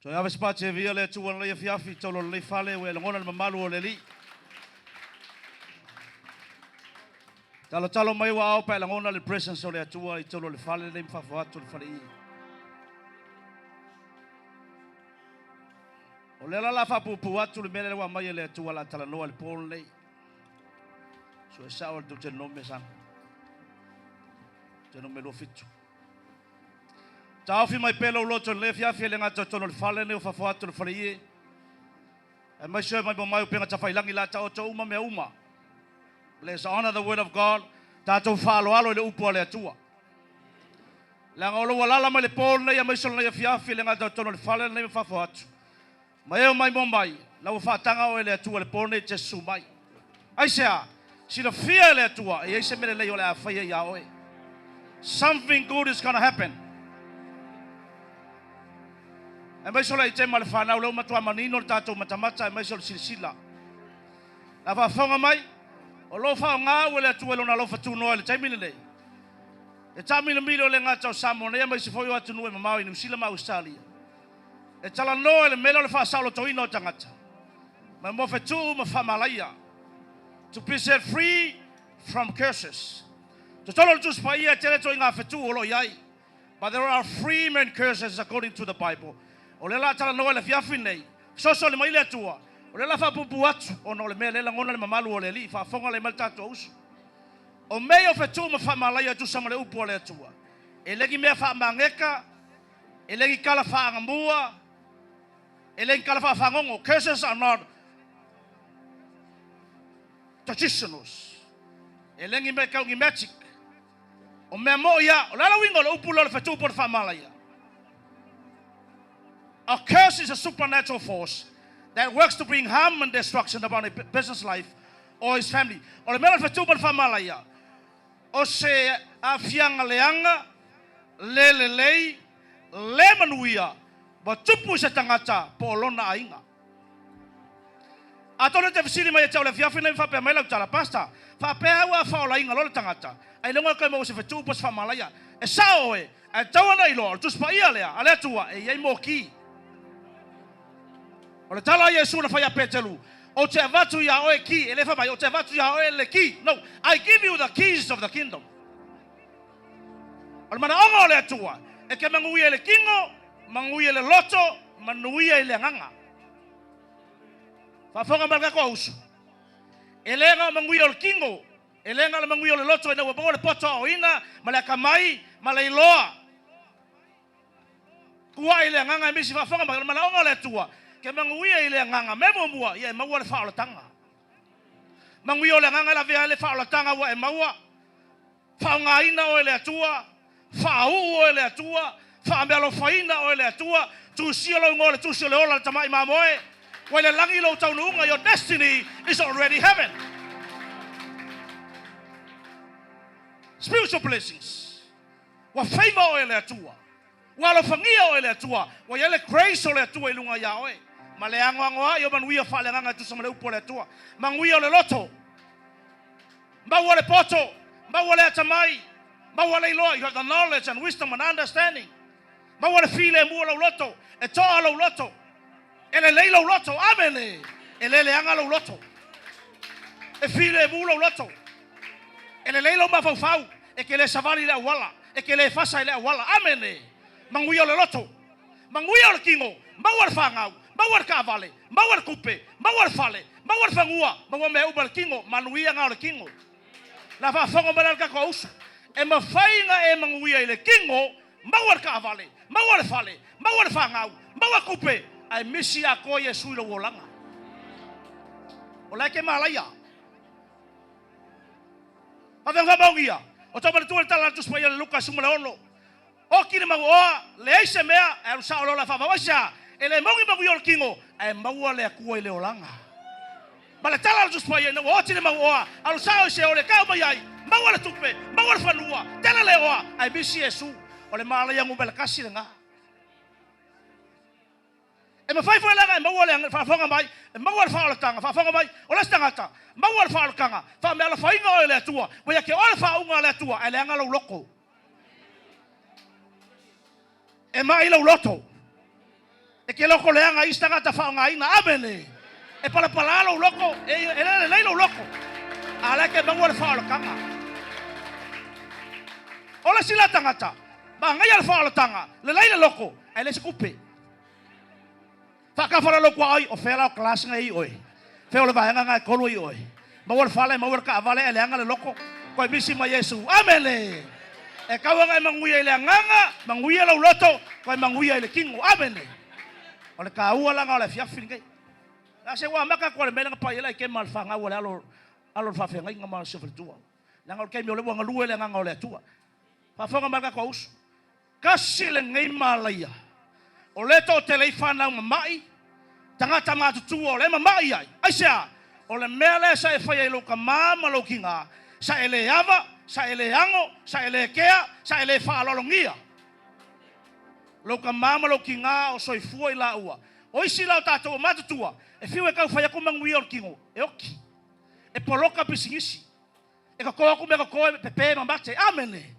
Toe ave se paatevia le Atua lenei afiafi i tolu o lenei fale ua e lagona le mamalu o le Alii. Talotalo mai ua ao pe a lagona le presence o le Atua i tolu o le fale lenei ma fafo atu o le fale i. O lea la la faapuupuu atu le mea lea ua aumai e le Atua la talanoa i le po lenei. Sue sao le Deuteronome sana. Deuteronome 27. Taofi mai pea lou loto i lenei afiafi e le gata i totonu o le fale lenei o fafo atu o le faleie, aemaise mai mo mai upega tafailagi la taoto uma mea uma. Let's honor the word of God. Tatou faaaloalo i le upu a le Atua. Leaga o lou alala mai le po lenei aemaise o lenei afiafi e le gata i totonu o le fale lenei ma fafo atu. Ma e o mai mo mai, la ua faataga oe e le Atua i le po lenei e te susu mai. Aisea? Silafia e le Atua e i ai se mea lelei o le a faia iā oe. Something good is gonna happen. Aemaise o le aitema a le fanau lea ua matua manino le tatou matamata aemaise o le silasila. La faafofoga mai, o lo o faaaoga au e le Atua i Lona alofa tunoa i le taimi lenei. E taamilomilo le gata o Samoa nei aemaise foi o atunuu e mamao i Niu Sila ma Ausetalia. E talanoa i le mea lea o le faasaolotoina o tagata mai mo fetuu ma faamalaia, to be set free from curses. Totonu o le Tusi Paia e tele itoaiga fetuu o lo o i ai, but there are three main curses according to the Bible. O lea la a talanoa i le afiafi lenei, fesoasoani mai le Atua, o lea la a faapuupuu atu ona o le mea lea e lagona le mamalu o le Alii, faafofoga lelei mai le tatou uso. O mea ia o fetuu ma faamalaia e tusa ma le upu a le Atua, e le ni mea faamageka, E le ni tala faagamua, e le ni tala faafagogo. Curses are not traditionals. E le ni mea tau ni magic. O mea mo ia, o le ala uiga o le upu lea o le fetu po o le faamalaia. A curse is a supernatural force that works to bring harm and destruction upon a person's life or his family. O le mea lea o le fetu po o le faamalaia, O se aafiaga leaga, le lelei, le manuia, ua tupu i se tagata po o lona aiga. Atonu e te fesili mai ia te au i le afiafi lenei ma faapea mai lau tala, Pastor, faapea au a faaolaina loa le tagata, ailoga e toe maua se fetuu po o se faamalaia. E sao oe, ae tatau ona iloa, o le Tusi Paia lea a le Atua e i ai moki. O le tala a Iesu na fai ia Peteru, Ou te avatu iā oe ki, e le fai mai, Ou te avatu iā oe le ki. No, I give you the keys of the kingdom. O le manaoga o le Atua, e te manuia i le tino, manuia i le loto, manuia i le agaga. Faafofoga mai le tatou uso. E le na o manuia o le tino, e le na o le manuia o le loto ina ua maua le poto aoina ma le akamai ma le iloa. Tuai i le agaga e misi faafofoga mai, o le manaoga o le Atua, ke manuia i le agaga. Mea muamua, ia e maua le faaolataga. Manuia o le agaga e lavea ai le faaolataga ua e maua. Faaaogaina oe e le Atua, faauu oe e le Atua, faamealofaina oe e le Atua, tusia lou igoa i le tusi o le ola a le tamai mamoe. Ua i le lagi lou taunuuga, your destiny is already heaven. Spiritual blessings. Ua favour oe e le Atua. Ua alofagia oe e le Atua. Ua i ai le grace o le Atua i luga iā oe. Ma le anoanoai o manuia faaleagaga e tusa ma le upu a le Atua. Manuia o le loto. Maua le poto. Maua le atamai. Maua le iloa. You have the knowledge and wisdom and understanding. Maua le filemu o lou loto. E toa lou loto. E lelei lou loto. Amene. E le leaga lou loto. E filemu lou loto. E lelei lou mafaufau. E te le savali i le auala. E te le fasa i le auala. Amene. Manuia o le loto. Manuia o le tino. Maua le fanau. Maua le taavale. Maua le tupe. Maua le fale. Maua le fanua. Maua mea uma i le tino. Manuia na o le tino. La faafofoga mai la le tatou uso. E mafai ona e manuia i le tino, maua le taavale, maua le fale, maua le fanau, maua tupe, ae misi atoa Iesu i lou olaga. O la e te malaia. Faafetai faamaonia. O tau manatua le tala a le Tusi Paia o le Luka 16. Oti le mauoa, leai se mea, ae alu sao loa la faavau. Aisea? E le mauni manuia o le tino, ae maua le Atua i le olaga. Ma le tala a le Tusi Paia, ina ua oti le mauoa, alu sao i Seole, tau mai ai, maua le tupe, maua le fanua, tele le oa, ae misi Iesu. O le malaia numera tasi lena. E mafai foi la ona e maua le faafofoga mai, e maua le faaolataga, faafofoga mai, o le isi tagata, maua le faaolataga, faameaalofaina oe e le Atua, ua ia te oe le faauuga a le Atua, ae leaga lou loto. E mai lou loto. E ke loko leaga i isi tagata faaaogaina. Amene. E palapala lou loko, e, e le lelei lou loko, a o la e ke maua le faaolataga. O le isi la tagata, manaia le faaolataga, lelei le loko, ae leai se tupe. Faatafa loa lou tuaoi, o fea la o class na e i oe? Fea o le vaega na e tolu e i oe? Maua le fale, maua le taavale, ae leaga le loto. Toe misi ma Iesu. Amene! E tau ona e manuia i le agaga, manuia lou loto, toe manuia i le tino. Amene! O le taua la na o le afiafi lenei. A se ua amata atu lava i le mea lea na pai ai le aikema a le fanau a le alo, alo o le faafeagaiga ma si faletua. Leaga o le taimi o lea ua galue le agaga o le Atua. Faafofoga mai le tatou uso. Tasi lenei malaia o lea toatele ai fanau mama'i, tagata matutua o lea e mama'i ai. Aisea? O le mea lea sa e faia i lou tama ma lou tina, sa e le ava, sa e le ano, sa e le kea, sa e le faaaloalogia lou tama ma lou tina o soifua i laua. O isi la o tatou o matutua, e fiu e tau fai atu manuia o le tino, e oti, e poloka pisinisi. E toto atu mea toto e pepe ma mate. Amene.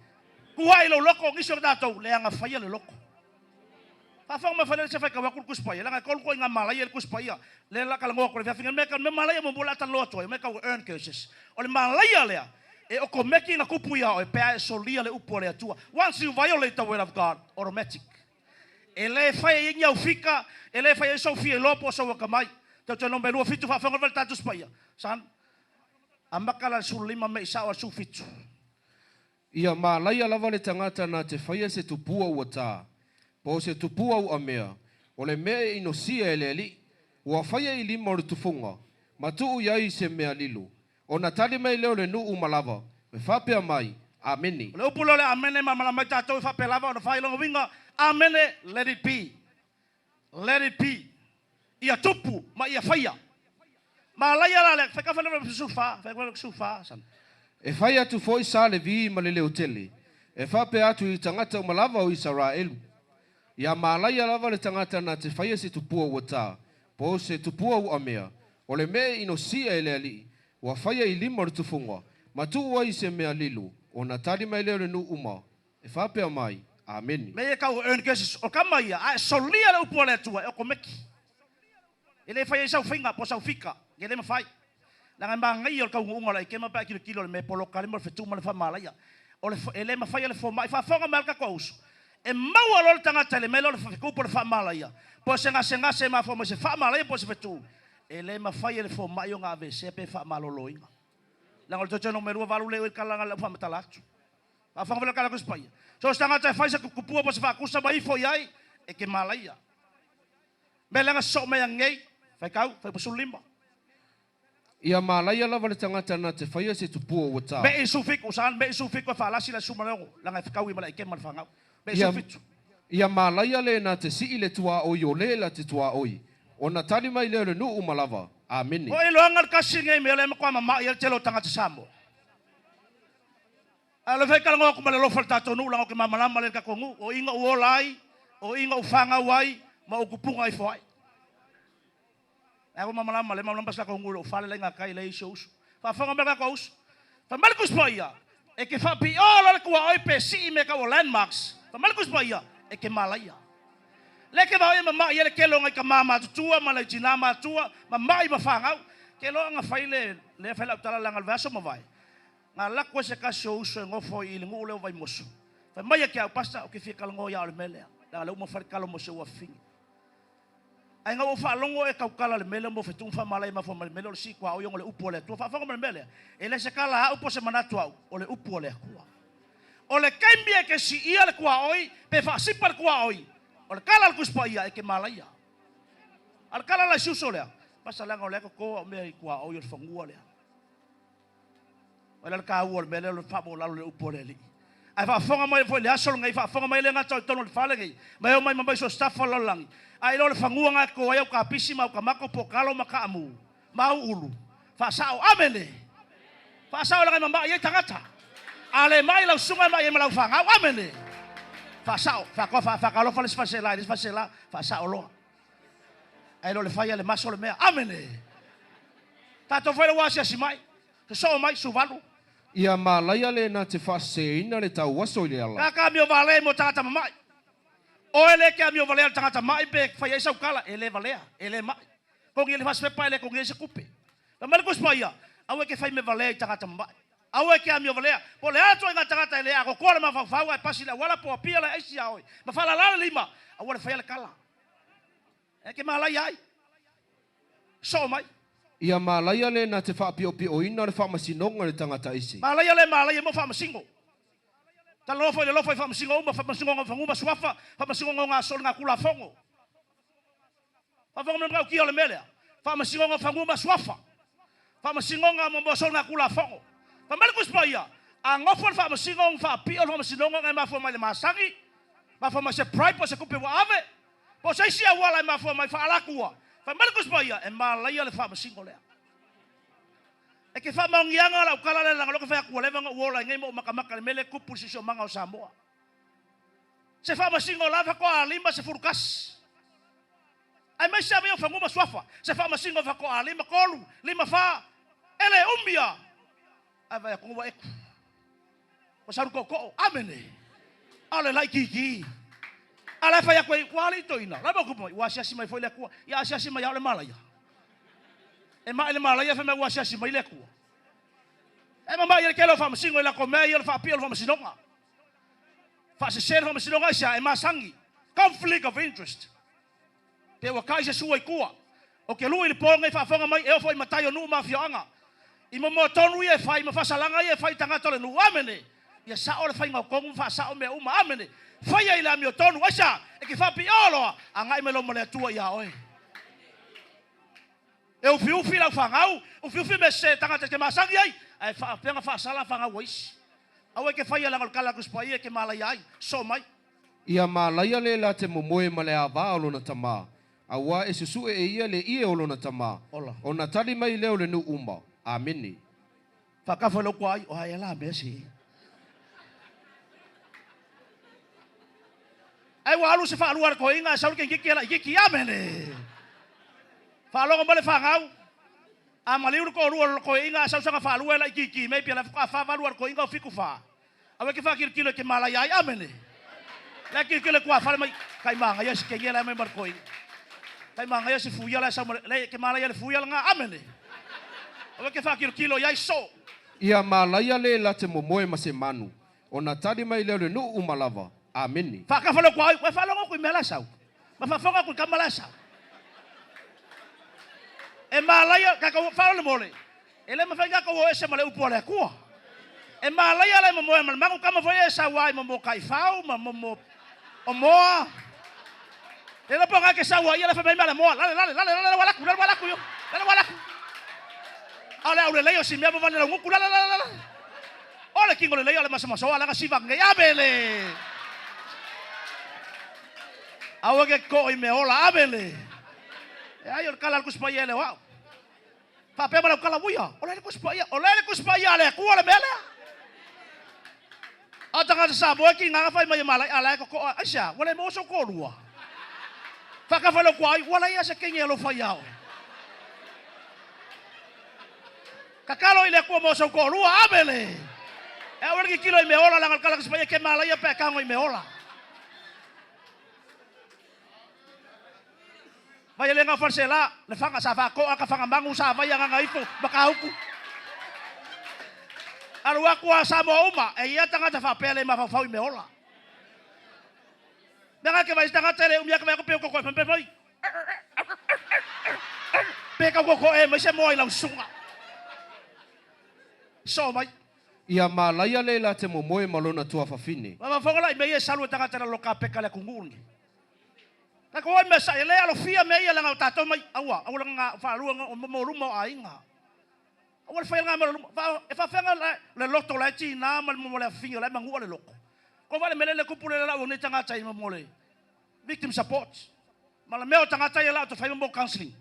Tuai lou loto, nisi o tatou, leaga faia le loto. Faafofoga mai fale se faitau atu le Tusi Paia, leaga e tolu ituaiga malaia i le Tusi Paia. Lea la talanoa atu i le afiafi nei, mea mea malaia muamua o le a talanoa atu ai, mea tau urn curses. O le malaia lea, e okomeki ona tupu ia oe pe a e solia le upu a le Atua. Once you violate the word of God, automatic. E le fai ai ni au fika, e le fai ai sou fia iloa po o sou akamai. Deuteronome 27 faafofoga mai le tatou Tusi Paia. Son. Amata la le 15 me i sao a le 17. Ia malaia lava le tagata na te faia se tupua ua ta, po o se tupua ua mea, o le mea e inosia e le Alii, ua faia i lima o le tufuga, ma tuu i ai se mea lilo, ona tali mai lea o le nuu uma lava, me faapea mai, Amene. O le upu lea o le amene e malamalama ai tatou e faapea lava ona fai lona uiga, Amene, let it be. Let it be. Ia tupu ma ia faia. Malaia la le, fai ka fai le sufa, fai ka sufa san. E fai atu foi sa Levi ma le leotele, e faapea atu i tagata uma lava o Isaraelu, Ia malaia lava le tagata na te faia se tupua ua ta, po o se tupua ua mea, o le mea e inosia e le Alii, ua faia i lima o le tufuga, ma tuu ai se mea lilo, ona tali mai lea o le nuu uma, E faapea mai, Amene. Mea ia tau o earn curses, o tama ia, a e solia le upu a le Atua, e okomeki. E le fai ai sau faiga po o sau fika, e le mafai. Leaga e manaia o le taunuuga o le aikema pe a tilotilo i le mea e poloka ai le fetu ma le faamalaia. O le, e le mafai e le fomai, faafofoga mai le tatou uso, e maua loa le tagata i le mea lea o le fetu po o le faamalaia, po o se gasegase e mafua mai se faamalaia po o se fetu, e le mafai e le fomai ona aveesea pe faamaloloina. Leaga o le Deuteronome 28 lea e kala lau faamatala atu. Faafofoga mai le Tusi Paia. So o se tagata e fai se tupua po o se faakusa ma ifo i ai, e ke malaia. Mea leaga sosoo mai anei, faitau, fuaiupu 15. Ia malaia lava le tagata na te faia se tupua ua ta. Me i 17, sa me i 17 e faalasi le 16, leaga e fetaui ma le aikema le fanau. Me i 17. Ia malaia le na te sii le tuaoi o le la te tuaoi, ona tali mai lea o le nuu uma lava. Amene. O iloaga le tasi lenei mea lea e matua mamai ai le tele o tagata Samoa. Ae o le fai talanoa atu ma le alofa i le tatou nuu leaga ou te malamalama lelei i le tatou nuu, o i na ou ola ai, o i na ou fanau ai ma ou tupuga ifo ai. Ae ua malamalama lelei, malamalama si tatou nuu i lou fale la i gatai la i ai si ou uso. Faafofoga mai le tatou uso. Fai mai le Tusi Paia, e te faapio loa le tuaoi pe sii mea tau o landmarks. Fai mai le Tusi Paia, e te malaia. Lea ke vaoia mamai ai le tele o nai tama matutua ma nai tina matua, mamai ma fanau. Ke loa na fai le, lea fai lau tala leaga o le vaiaso mavae, Na alu atu ai se tasi o uso e nofo i le nuu lea o Vaimoso. Fai mai ia ke au, Pastor, ou te fia talanoa ia oe i le mea lea, leaga lea ua uma fai le tala mo si ou afafine. Ae na ua ou faalogo e tautala i le mea lea mo fetu ma faamalai mafua mai le mea lea o le sii tuaoi ona o le upu a le Atua. Faafofoga mai le mea lea, e le se tala a au po o se manatu a au, o le upu a le Atua. O le taimi e te siia le tuaoi pe faasipa le tuaoi, o le tala a le Tusi Paia e te malaia. A o le tala la i si uso lea, Pastor, leaga o lea e toto au mea i tuaoi o le fanua lea. O le a le taua o le mea lea o le faamaualalo i le upu a le Alii. Ae faafofoga mai foi i le aso lenei, faafofoga mai e le gata o i totonu o le fale nei, ma e omai ma mai so o se tafa o le lalolagi, a iloa le fanua na e toto ai au kapisi ma au tamato po o talo ma kaamu, ma au ulu. Faasao. Amene! Faasao leaga e mama'i ai tagata. A le ma'i lau susuga e ma'i ai ma lau fanau. Amene! Faasao. Faatoa faatalofa le isi falesela i le isi falesela, faasao loa. Ae le o le fai a le maso le mea. Amene! Tatou fai le ua asiasi mai, sosoo mai, 18. Ia malaia le na te faaseseina le tauaso i le ala. Ka kamio vale mo tagata mama'i. Oe lea e te amio valea i le tagata ma'i pe fai ai sau tala, e le valea, e le ma'i. Togi ai le fasipepa e le togi ai se tupe. Fai mai le Tusi Paia, Aua e te fai mea valea i tagata mama'i. Aua e te amio valea. Po o le a le ituaiga tagata e le atoatoa le mafaufau ae pasi i le auala po o apia lae aisi iā oe ma faalala le lima, aua le faia le tala. E te malaia ai. Soo mai. Ia malaia le na te faapiopioina le faamasinoga i le tagata ese. Malaia le malaia mo faamasino. Talanoa foi le alofa i faamasino uma, faamasinoga o fanua ma suafa, faamasinoga o gasoli nga tulafono. Faafofoga mai matautia o le mea lea, faamasinoga o fanua ma suafa, faamasinoga mo soli nga tulafono. Fai mai le Tusi Paia, a nofo le faamasino ma faapio le faamasinoga ona e mafua mai le masani, mafua mai se bribe po o se tupe ua ave, Po o se isi auala e mafua mai faalatua, fai mai le Tusi Paia, e malaia le faamasino lea. E ke faamaoniaga lau tala lea leaga o lea ou te fai atu ua leva ona ou ola i nei ma ou matamata i le mea lea e tupu i le siosiomaga o Samoa. Se faamasino lava faatoa 51. Aemaise lava ia o fanua ma suafa, se faamasino faatoa 5, 3, 5, 4, e le umi lava. Ae vaai atu ua eku. Ua sau le tootoo. Amene. A o le laitiiti. A la e fai atu ai, ua alii toeaina. La e mau tupu mai, ua asiasi mai foi le Atua. Ia asiasi mai lava o le malaia. E mai le malaia fai mai ua asiasi mai le Atua. E mamai ai le tele o faamasino i latou mea ia o le faapio o le faamasinoga. Faasese le faamasinoga aisea? E masani. Conflict of interest. Pe ua kai se sua i tua. Ou te lui i le po lenei faafofoga mai e oo foi i matai o nuu ma afioaga. I momoa tonu ia e fai ma faasalaga ia e fai i tagata o le nuu. Amene! Ia sao le faiga o tonu ma faasao mea uma. Amene! Faia i le amiotonu. Aisea? E te faapio loa, agai mai loa ma le Atua ia oe. E ufiufi lau fanau, ufiufi mea sese tagata e te masani ai, ae faapea ona faasala fanau a isi. Aua e te faia leaga o le tala a le Tusi Paia e te malaia ai. Sosoo mai. Ia malaia le la te momoe ma le avā o lona tamā, auā e susuʻe e ia le ie o lona tamā, Ola. ona tali mai lea o le nuu uma. Amene. Faakafa i lou kuaai, o ae la mea se. Ai ua alu se faalua a le toeaina ae sau le keikiki e laitiiti. Amene. Faalogo mai le fanau, a maliu le toalua o le toeaina ae sau sana faalua e laitiiti mai pia la faatoa 4 8 a le toeaina o 7 4. Aua e te faatilotilo e te malaia ai. Amene. La e tilotilo i tuafale mai, kai manaia si kenge la e mai ma le toeaina. Kai manaia si fuia la e sau ma le, le e te malaia le fuia lena. Amene. Aua e te faatilotilo i ai soo. Ia malaia le la te momoe ma se manu, ona tali mai lea o le nuu uma lava. Amene. Faakafa lou kuaoi, ua e faalogo atu i mea la e sau. Ma faafofoga atu i kama la e sau. E malaia, tatou faamolemole, E le mafai ona tatou o ese ma le upu a le Atua. E malaia le momoe ma le magu kama foi e sau ai momo kaifau ma momo omoa. Le lopo nga ke sau ai le fai mai ma le moa lale lale lale lale walaku lale walaku yo lale walaku. A le aule lei o si mea mo vale nguku lale lale lale. O le kingo le lei o le masa masoa la siva ngai abele. Aua ke ko i me ola abele. E ai o le kala al kuspa ia le wau. Faapea ma lau tala, Uia, o le ai le Tusi Paia, o le ai le Tusi Paia a le Atua le mea lea. A o tagata Samoa e kigaga fai mai e malai a la e totoa, aisea, ua le maua sou toalua. Faakafa i lou tuaoi, ua leai lava se kegi e alofa ia oe. Tatalo i le Atua mo sou toalua, amene. E aua le tilotilo i mea ola, leaga o le tala a le Tusi Paia, e te malaia pe a e tago i mea ola. Vai le ngau falesela, le faga sa faatoa ka faga magu sa vai agaga ifo ma kaupu. Alu aku a Samoa uma, e ia tagata faapea le mafaufau i mea ola. Mea nga ke vai tagata e le umi ake vai aku pe koko e pempe mai. Pe kau koko e mai se moa i lau susuga. Soo mai. Ia malaia le la te momoe ma lona tuafafine. Mafaufau la i mea ia e salu e tagata i lalo kapeka le atunuu lenei. Tatou ai mea sa e le alofia mea ia leaga o tatou mai aua aua le nga faalua nga mo luma o aiga. Aua le faia nga mea luma fa e faafea nga le loto la e tina ma le mo le afifine o la e manua le loko. Ko vale mele le kupu le la o nei tagata i mo le victim support. Ma le mea o tagata ia la o te fai mo counseling.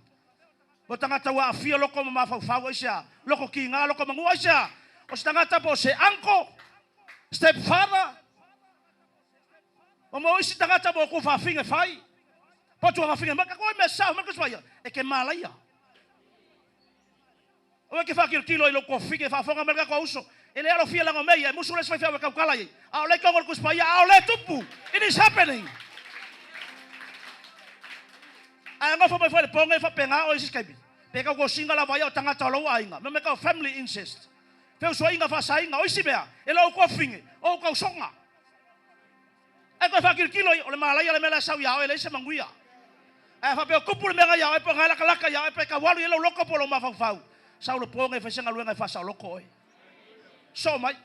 Mo tagata ua aafia loko ma mafaufau aisea loko kiga loko manua aisea o se tagata po o se uncle, step father. Ma mo isi tagata mo ku faafinga fai. Po tua faafinga mai ka koe mea sao mai kusi paia e ke malaia. Aua e ke faakilokilo i lou tofiga e faafofoga mai le tatou uso. E le alofia laga o mea ia e musu le isi faifeau e tautala i ai. A o lea i tonu o le Tusi Paia, a o lea e tupu. It is happening. Ae nofo mai foi le po nei faapena oe i se isi taimi, pe tautosinga lava ia o tagata o lou aiga, mea mai tau family incest, feusuaiga faasaina, o isi mea, e le o ou tuafafine, o ou tausoga. Ae toe faatilotilo i, o le malaia le mea la e sau ia oe, e leai se manuia. Ae a faapea o tupu le mea na ia oe, pe o na e latalata ia oe, pe tau alu i ai lou loto po o lou mafaufau, sau le po nei e fai se galuega e faasaoloto oe. Soo mai.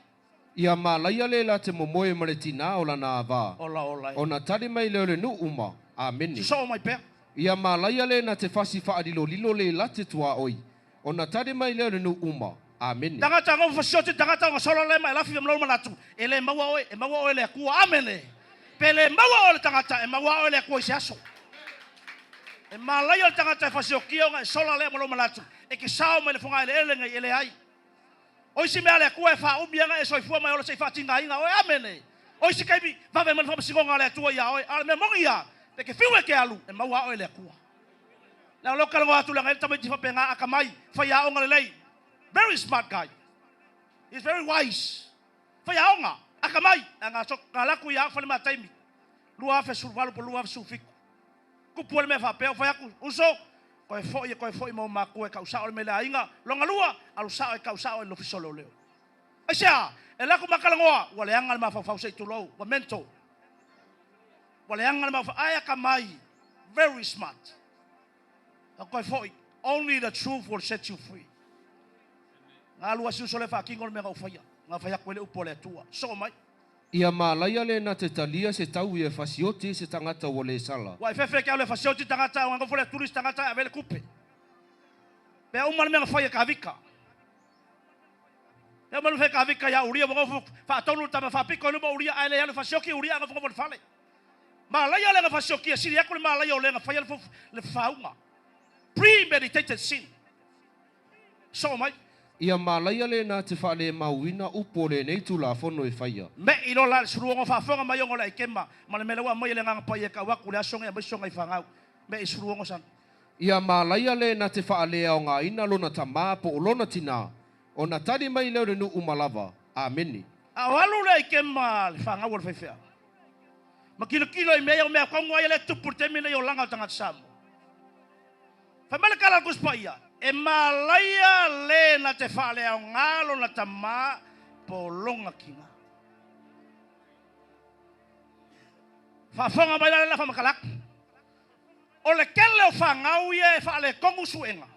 Ia malaia le la te momoe ma le tinā o lana avā. Ola ola e. Ona tali mai lea o le nuu uma, Amene. Sosoo mai pea. Ia malaia le na te fasi faalilolilo le la te tuaoi. Ona tali mai lea o le nuu uma, Amene. Tagata nofo fasioti tagata ona sola le ma e lafi ma lou manatu, e le maua oe, e maua oe e le Atua. Amene. Pe le maua oe e le tagata, e maua oe e le Atua i se aso. E malaia le tagata e fasiokia ona e sola lea ma lou manatu, e te sao mai le fogaeleele nei, e leai. O isi mea a le Atua e faaumi ana e soifua mai ola se i faatinaina oe. Amene. O isi taimi, vave mai le faamasinoga a le Atua iā oe. A o le mea moni ia, pe te fiu e te alu, e maua oe e le Atua. Leaga o lea ou te talanoa atu leaga e i ai le tamaiti faapena atamai, faiaoga lelei. Very smart guy. He's very wise. Faiaoga, atamai, ae na alu atu ia au fale ma taimi, 2018 po o le 2017. Tupu ai le mea faapea, ou fai atu, uso, toe foi e toe foi ma ou matua e tau sao le mea i le aiga. Lona lua, alu sao e tau sao i le ofisa o leoleo. Aisea? E alu atu ma talanoa, ua leaga le mafaufau se i tulou, ua mental. Ua leaga le mafaufau, ae atamai, very smart. Ua toe foi, only the truth will set you free. Na alu lava si uso lea e faatino le mea na ou faia, na fai atu ai le upu a le Atua, soo mai. Ia malaia le na te talia se tau ia fasioti i se tagata ua le sala. Ua efefe ke alu e fasioti tagata au nofo le tuli se tagata e ave le tupe. Pea uma le mea na fai e Kavika. Pea uma le mea na fai e Kavika ia Uria ua nofo faatonu le tama faapito i luma o Uria ae le alu e fasioki Uria ae nofonofo i le fale. Malaia le na fasioki e sili atu le malaia o le na faia le faauga. Premeditated sin. Soo mai. Ia malaia le na te faalemauina upu o lenei Tulafono e faia. Me'i loa la le suluogo faafofoga mai ona o le aikema ma le mea lea ua aumai e le Agaga Paia e tau atu le aso nei aemaise o nai fanau. Me'i suluogo sana. Ia malaia le na te faaleaogaina lona tamā po o lona tinā, ona tali mai lea o le nuu uma lava. Amene. A o alu le aikema a le fanau a le faifeau ma kilokilo i mea ia o mea tonu lava ia lea e tupu i le taimi lenei i olaga o tagata Samoa. Fai mai le tala a le Tusi Paia, E malaia le na te faaleaoga lona tamā po o lona tinā. Faafofoga mai la le faamatala atu. O le tele o fanau ia e faaletonu suega.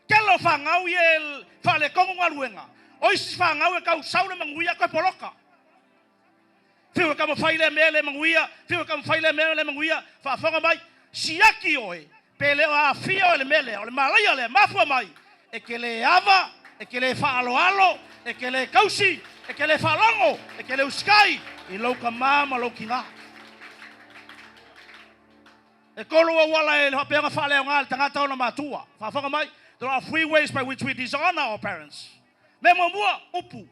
Tele o fanau ia e faaletonu galuega. O isi fanau e tau sau le manuia toe poloka. Fiu e taumafai lea mea le manuia, fiu e taumafai lea mea le manuia, faafofoga mai, siaki oe, pe le o aafia oe i le mea lea, o le malaia lea, mafua mai, e te le ava, e te le faaaloalo, e te le tausi, e te le faalogo, e te le usitai i lou tama ma lou tina. E tolu auala e faapea ona faaleaoga e le tagata ona matua. Faafofoga mai, there are three ways by which we dishonor our parents. Mea muamua, upu.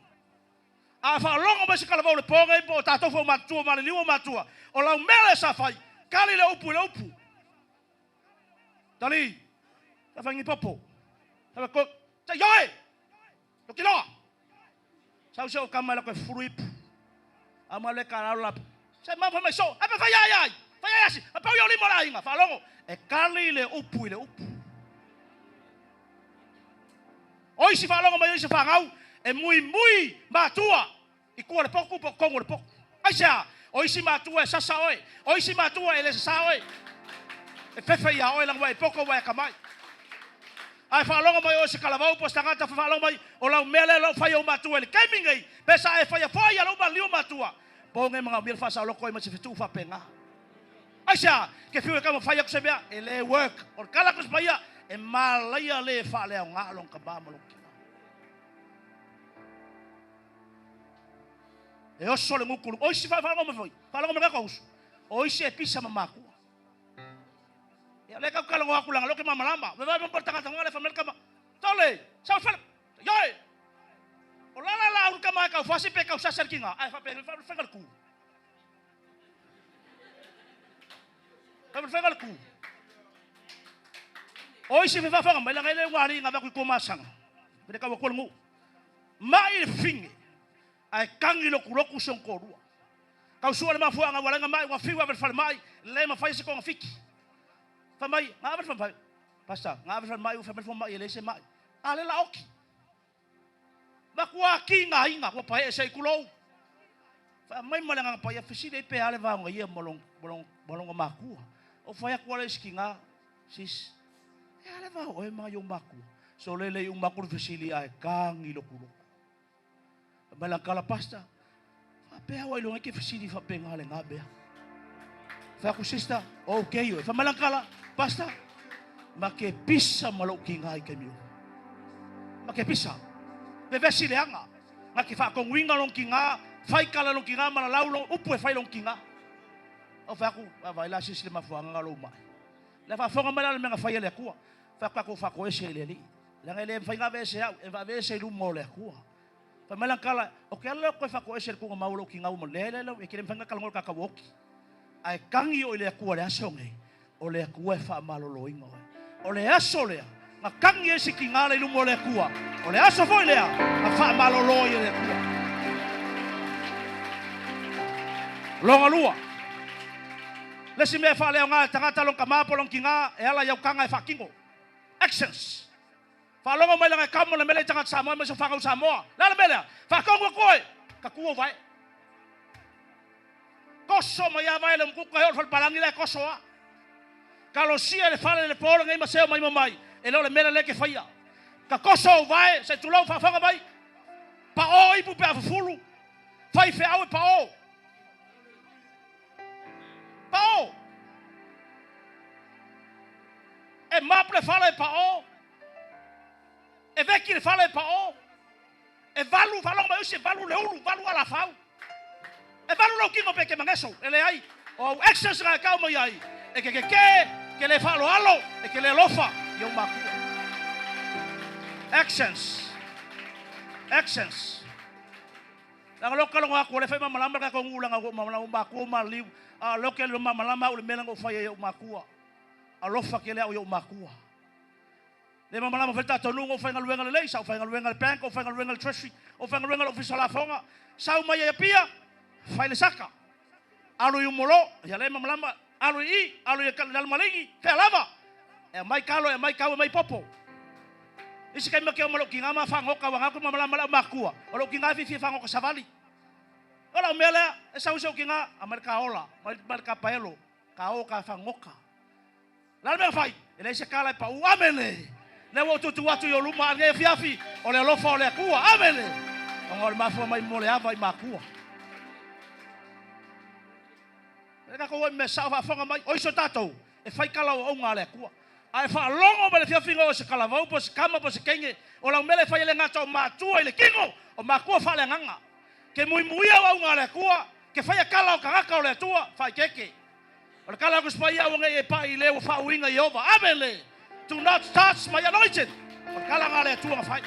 A faalogo mai se talavou i le po nei po o tatou foi matutua maliliu o matua, o lau mea lea sa fai, tali le upu i le upu. Tali, sa fai ni popo. Sa fai ko, sa ioe! Lokiloa! Sau se o kama e lako e fufulu ipu. A ma le ka la Se ma fai mai so, a fai ai ai. Fai ai asi, a pau i o lima o le aiga. Faalogo, e tali le upu i le upu. O isi faalogo mai o isi fanau e muimui matua i tua o le potu po o totonu o le potu. Aisea? O isi matua e sasa oe, o isi matua e le sasā oe. E fefe iā oe leaga ua e poto ua e atamai. Ae faalogo mai oe se talavou po o se tagata faalogo mai o lau mea lea o lo o fai e ou matua i le taimi nei, pe sa e faia foi a lou maliliu matua, po nei manaomia le faasaoloto ai ma se fetuu faapena. Aisea? Ke fiu e taumafai atu se mea, e le work. O le tala atu se paia, e malaia le faaleaoga lona tama ma lona tina. E oso le gutu. O isi faalogo mai foi, faalogo mai ka usu. O isi e pisa ma makua. Ia le kau talanoa atu leaga o lea ou te malamalama. Vai vai mo tagata ngale fa melka ma. Tole, sau fale. Ioe. O la la la uru kama e kau fasi pe kau sasa le kinga. Ai fa pe fa fa le ku. Fa le ku. O isi fefafaga mai laga ile wari nga vaku ko masanga. Pele ka wa ngu. Mai le finge. Ai kangi loku loku son ko rua. Kau sua le mafuanga wala nga mai wa fiwa le fale mai le mafai se konga fiki. Fai mai, ga ave le falemai, Pastor, ga ave le falemai, ua fai mai le fomai e leai se mai. A lea la oki. Matua kiga ina ua paee se i tulou. Fai mai ma le Agaga Paia, fesili ai pe a le va o ia ma lona makua. Ou fai atu lea i si tina, sis, e a le va o oe ma ou makua? So le le uma atu le fesili ae tagi loku loto. Fai mai lana tala, Pastor, faapea au ailoga e ke fesili faapena lena mea. Fai atu, sister, okay oe. Fai mai lana tala, Pastor, ma ke pisa ma lou tina i taimi uma. Ma ke pisa. Vevesi leaga. Na ke faatonuina lona tina, fai tala lona tina ma lalau lona upu e fai lona tina. Ou fai atu, vaavaai la sis le mafuaaga na lou mai. Le faafofoga mai la le mea na fai e le Atua. Fai atu tatou faatoese i le Alii. Leaga e le mafai ona aveese au, e aveese i luma o le Atua. Fai mai lana tala, o ke ala lea o koe faatoese i le tuugamau o lou tina ua leai leai e te le mafai ona talanoa i le tagata ua oti. Ae tagi oe i le Atua i le aso nei, o le Atua e faamaloloina oe. O le aso lea na tagi ai si tina lea i luma o le Atua, o le aso foi lea na faamalolo ai e le Atua. Lona lua, le isi mea e faaleaoga e tagata lona tama po o lona tina e ala i autaga e faatino. Actions. Faalogo mai lana e kamo le mea lea i tagata Samoa aemaise o fanau Samoa. Le a le mea lea? Faatonu atu oe, tatu ou vae. Toso mai a vae le umukuka he o le falepalagi la e toso a. Talosia le fale le po lenei ma seo mai ma mai, e le o le mea lea ke faia. Ka toso ou vae, se tulou faafofoga mai. Pao ipu pe a fufulu. Fai feau e pao. Pao. E map le fale e pao. E veki le fale e pao. E valu, faalogo mai usi, e valu le ulu, valu alafau. E valu lou tino pe ke mageso, e leai. O au actions na e tau mai ai, e ke kekē, ke le faaaloalo, e ke le alofa i ou makua. Actions. Actions. Leaga lea ou te logo atu, o lea e fai malamalama le tatou nuu leaga ua ou makua ua maliliu, a o lea ou te malamalama au i le mea lea na ou faia i ou makua. Alofa tele au i ou makua. Le malamalama foi le tatou nuu na ou faigaluega lelei, sa ou faigaluega i le bank, ou faigaluega i le treasury, ou faigaluega i le ofisa o lafoga, sau mai ai Apia, fai le saka, alu i Umolo, ia lea e malamalama, alu i i, alu i Lalomaligi, fea lava, e aumai talo, e aumai kau, e aumai popo. Isi taimi ma ke o ma lou tina ma fagota, ua gau ke malamalama le aumakua, o lou tina e fiafia fagota savali. O lau mea lea, e sau i si ou tina, aumai le kaola, aumai le kapaelo, kao ka fagota. O le a le mea na fai? E leai se kala e pau. Amene! Lea ua ou tuutuu atu i ou luma a lenei afiafi, o le alofa o le Atua. Amene! Ona o le mafua mai mo le ava i makua. E tatou oi mea sao faafofoga mai, o iso tatou e fai kala o auauga a le Atua. A e faalogo mai le afiafiga o se kalavau po o se kama po o se teine, o lau mea lea e fai e le gata o matua i le tino, o matua faaleagaga. Ke muimuia auauga a le Atua, ke faia kala o tagata o le Atua, faaikeeke. O le kala aku sipa ia aua nei e pai i le ua faauiga i Ieova. Amene! Do not touch my anointed. O le kala nga le Atua na fai.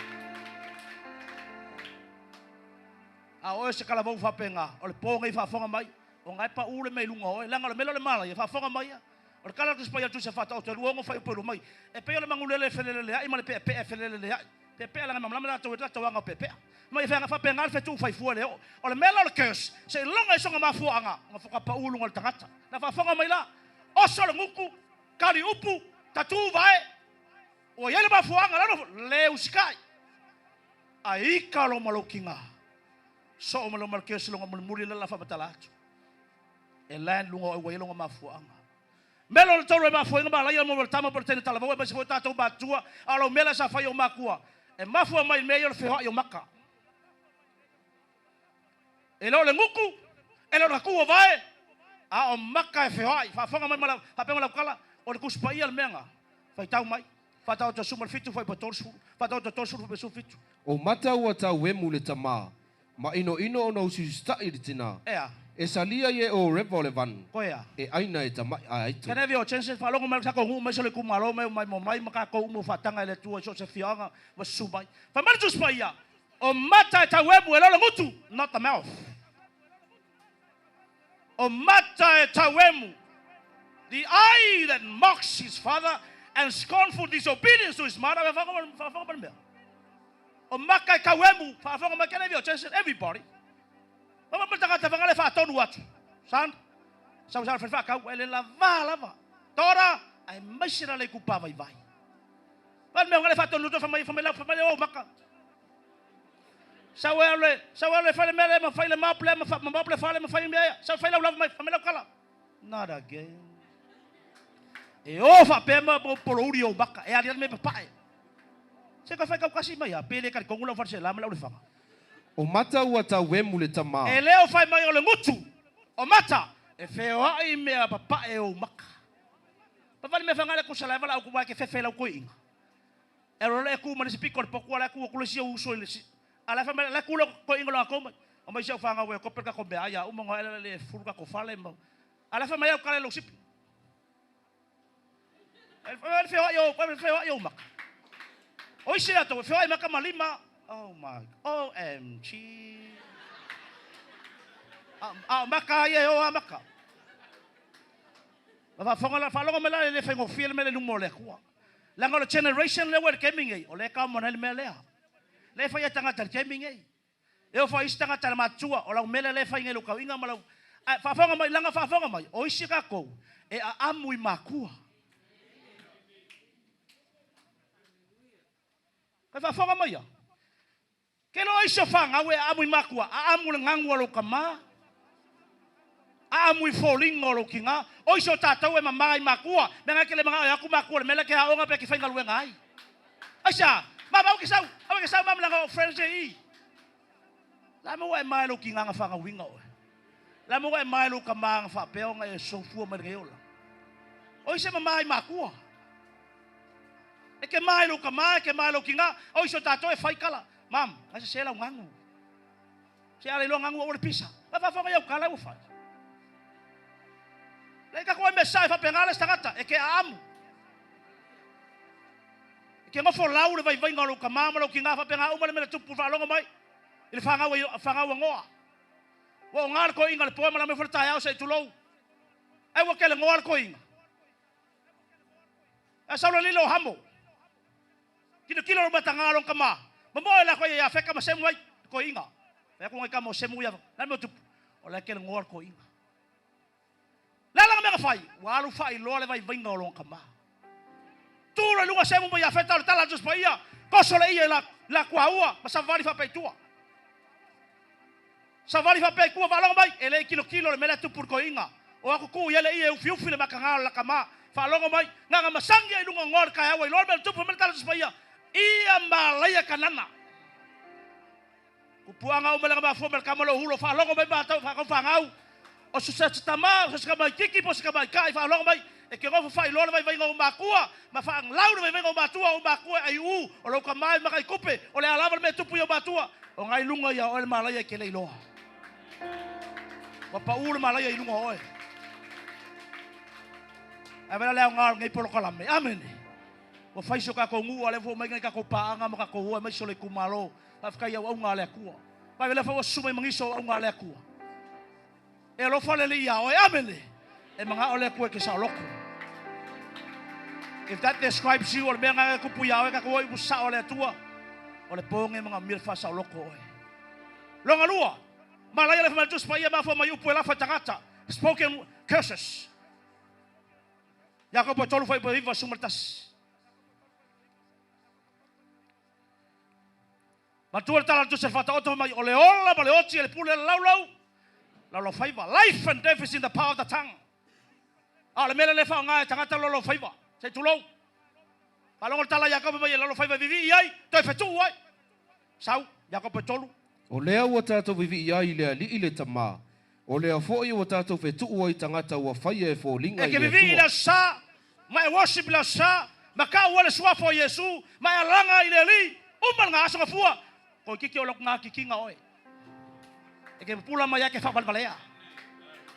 A o oe se kalavou faapena, o le po nei faafofoga mai, o na e pau le mea i luga o oe, leaga o le mea lea o le malaia, faafofoga mai ia. O le kala aku sipa ia Tusi faataoto e 26 fuaiupu e 2 mai, e pei o le manulele e feleleleai ma le peapea e feleleleai. Peapea leaga e malamalama tatou i le tatou aga o peapea. Mai e faapena le fetuu fai fua le oo. O le mea la o le curse, seiloga i sona mafuaaga ona faatoa pau i luga o le tagata. Na faafofoga mai la, oso le gutu, kali upu, tatu vae, ua i ai le mafuaaga la le usikai. Ae ika lo ma lou tiga, soo ma lo ma le curse longa mulimuli le la faamatala atu. E land luga o oe ua i ai lona mafuaaga. Mea lona tolu e mafua ai ona malaia mo le tama po o le teine talavou aemaise foi o tatou matutua, a o lau mea lea sa fai i ou matua, e mafua mai i le mea ia o le feoai o maka. E le o le gutu, e le o le tatu o vae, a o maka e feoai. Faafofoga mai ma lau, faapea ma lau tala, o le Tusi Paia le mea na faitau mai. Faataoto 17 fuaiupu 30, Faataoto 30 fuaiupu 17. O mata ua tauemu le tama, Ma inoino ona usiusitaʻi le tina. Ea. E salia i e o rewa o le vanu. Koe a. E aina e tamaʻi a aito. Can I have your attention? Faalogo mai le tatou nuu mai se le itumalo mai mai mo mai ma tatou uma ua faataga e le Atua i so o se afioaga ua susu mai. Fai mai le Tusi Paia, O mata e tauemu e le o le gutu, not the mouth. O mata e tauemu, the eye that mocks his father and scornful disobedience to his mother. Faafofoga mai le mea. O maka e tauemu, faafofoga mai, can I have your attention everybody? Mama ma le tagata vagale faatonu atu. Son, sau sau le faatau, e le lava lava. Daughter, Aemaise la le itupa vaivai. Vaai le mea o le faatonu to fai mai lau fai mai o maka. Sau e ale, sau e ale fai le mea le ma fai le map le ma fa ma le fale ma fai mea. Sau fai lau lava mai fai mai lau kala. Not again. E o faapea ma polouli o maka e ali ali me papae. Se ka fai kau kasi mai a pele ka kongu lau fale se la ma lau le fanga. O mata ua tauemu le tamā. E le o fai mai o le gutu o mata e feoai i mea papae ou maka. Papale mea fanga le kusa la vala au kuwa ke fefe lau koiinga. E ro le ku ma le si piko le poku ala ku ku le si uso le si. Ala fa la ku lo koiinga lo ko mai. O mai si au fanga we ko pe ka ko mea ia uma ngo ele le furu ka ko fale mo. Ala fa mai au kale lo sipi. E feoai ou, e feoai ou maka. O isi latou, e feoai maka ma lima. Oh my, OMG. A o maka ia e o a maka. Ma faafofoga la, faalogo mai la e le faigofie le mea le luma o le Atua. Leaga o le generation lea ua i le taimi nei, o lea e kaomana ai le mea lea. Lea e fai ai tagata i le taimi nei. E oo foi isi tagata le matutua, o lau mele lea e fai nei i lou tauiga ma lau. Ae faafofoga mai, leaga faafofoga mai, o isi tatou e aamu i makua. Kai faafofoga mai ia? Ke loa isi o fanau e aamu i makua, aamu le gagu a lou tama, aamu i foliga o lou tiga. O isi o tatou e mama i makua, mea na e te le manao e o atu makua i le mea lea e te aoga pe te faigaluega ai. Aisea? Mama, aua e te sau, aua e te sau mama leaga o friends e i. La maua e mae lou tiga na fanauina oe. La maua e mae lou tama na faapea ona e soifua mai lenei ola. O isi e mama i makua. E ke mae lou tama, e ke mae lou tiga, o isi o tatou e fai kala. Mam, ai se lau gagu. Se ala iloa gagu aua le pisa. Vai faafofoga i au kala ua fai. Le ka koe me sa e faapena le isi tagata, e ke aamu. E ke nofo lau le vaivaiga o lou tama ma lou tiga faapena uma le mea na tupu faalogo mai i le fanau fanau a Noa. Ua oga le toeaina le poe ma lamai foi le taeao se i tulou. Ai ua kele Noa le toeaina. Ae sau le lilo o Hamo. Kilokilo lo mataga lona tama. Momoe lakou ia Iafeta ma Semu ai le toeaina. Fai atu nai tama o Semu ia, le mea o tupu, o la e kele Noa le toeaina. Le a lana mea na fai? Ua alu faailoa le vaivaiga o lona tama. Tu loa i luga Semu ma Iafeta o le tala a le Tusi Paia, toso le ia i la, la tuaua ma savali faapea i tua. Savali faapea i tua, faalogo mai, e le i kilokilo le mea lea tupu i le toeaina. O aku tuu i ai le ie e ufiufi le mataga o le la tama. Faalogo mai, na ona masagi ai i luga o Noa i le taeao ua iloa le mea na tupu, fai mai le tala a le Tusi Paia, Ia malaia Kanana. Puapuaga uma le mafua ma le tama lou hulo faalogo mai matou faatau fanau o se se tama o se tamaititi po o se tamaitai faalogo mai e te nofo faailoa le vaivaiga o matua ma faagalau le vaivaiga o matua o matua e aiu o lou tama e makai tupe o le a lava le mea e tupu i o matua o na i luga ia oe le malaia e te le iloa ua pau le malaia i luga o oe ae vela le aoga o lenei polokalame amene ua fai so tatou nuu a lea ua mai nai tatou paaga ma tatou o aemaise o le itumalo. Faafetai i auauna a le Atua. Vaai lea foi ua susu mai ma nisi o auauna a le Atua. E alofa le Alii iā oe. Amene. E manao le Atua e te saoloko. If that describes you, o le mea lena e tupu iā oe, tatou o i upu sao a le Atua, o le poge e manaomia le faasaoloko oe. Lona lua, malaia le fai mai le Tusi Paia, mafua mai upu e lafo e tagata, spoken curses. Iakopo 3 fuaiupu e 91. Matua le tala a le Tusi a le Faataoto fai mai, o le ola ma le oti e le pule a le laulau, laulaufaiva. Life and death is in the power of the tongue. A o le mea lea le faaaoga e tagata laulaufaiva. Se i tulou. Faalogo le tala a Iakopo fai mai e laulaufaiva e vivii ai, toe fetuu ai. Sau, Iakopo e 3. O lea ua tatou vivii ai i le Alii le Tama, o lea foi ua tatou fetuu ai tagata ua faia e foliga E i ke le vivii i le Atua. Aso Sa, ma e worship i le Aso Sa, ma kau ai le Suafa o Iesu, ma e alaga i le Alii, uma lena aso gafua, toeitiiti o lou gakikiga oe. E ke pupula mai ai ke faavalevalea.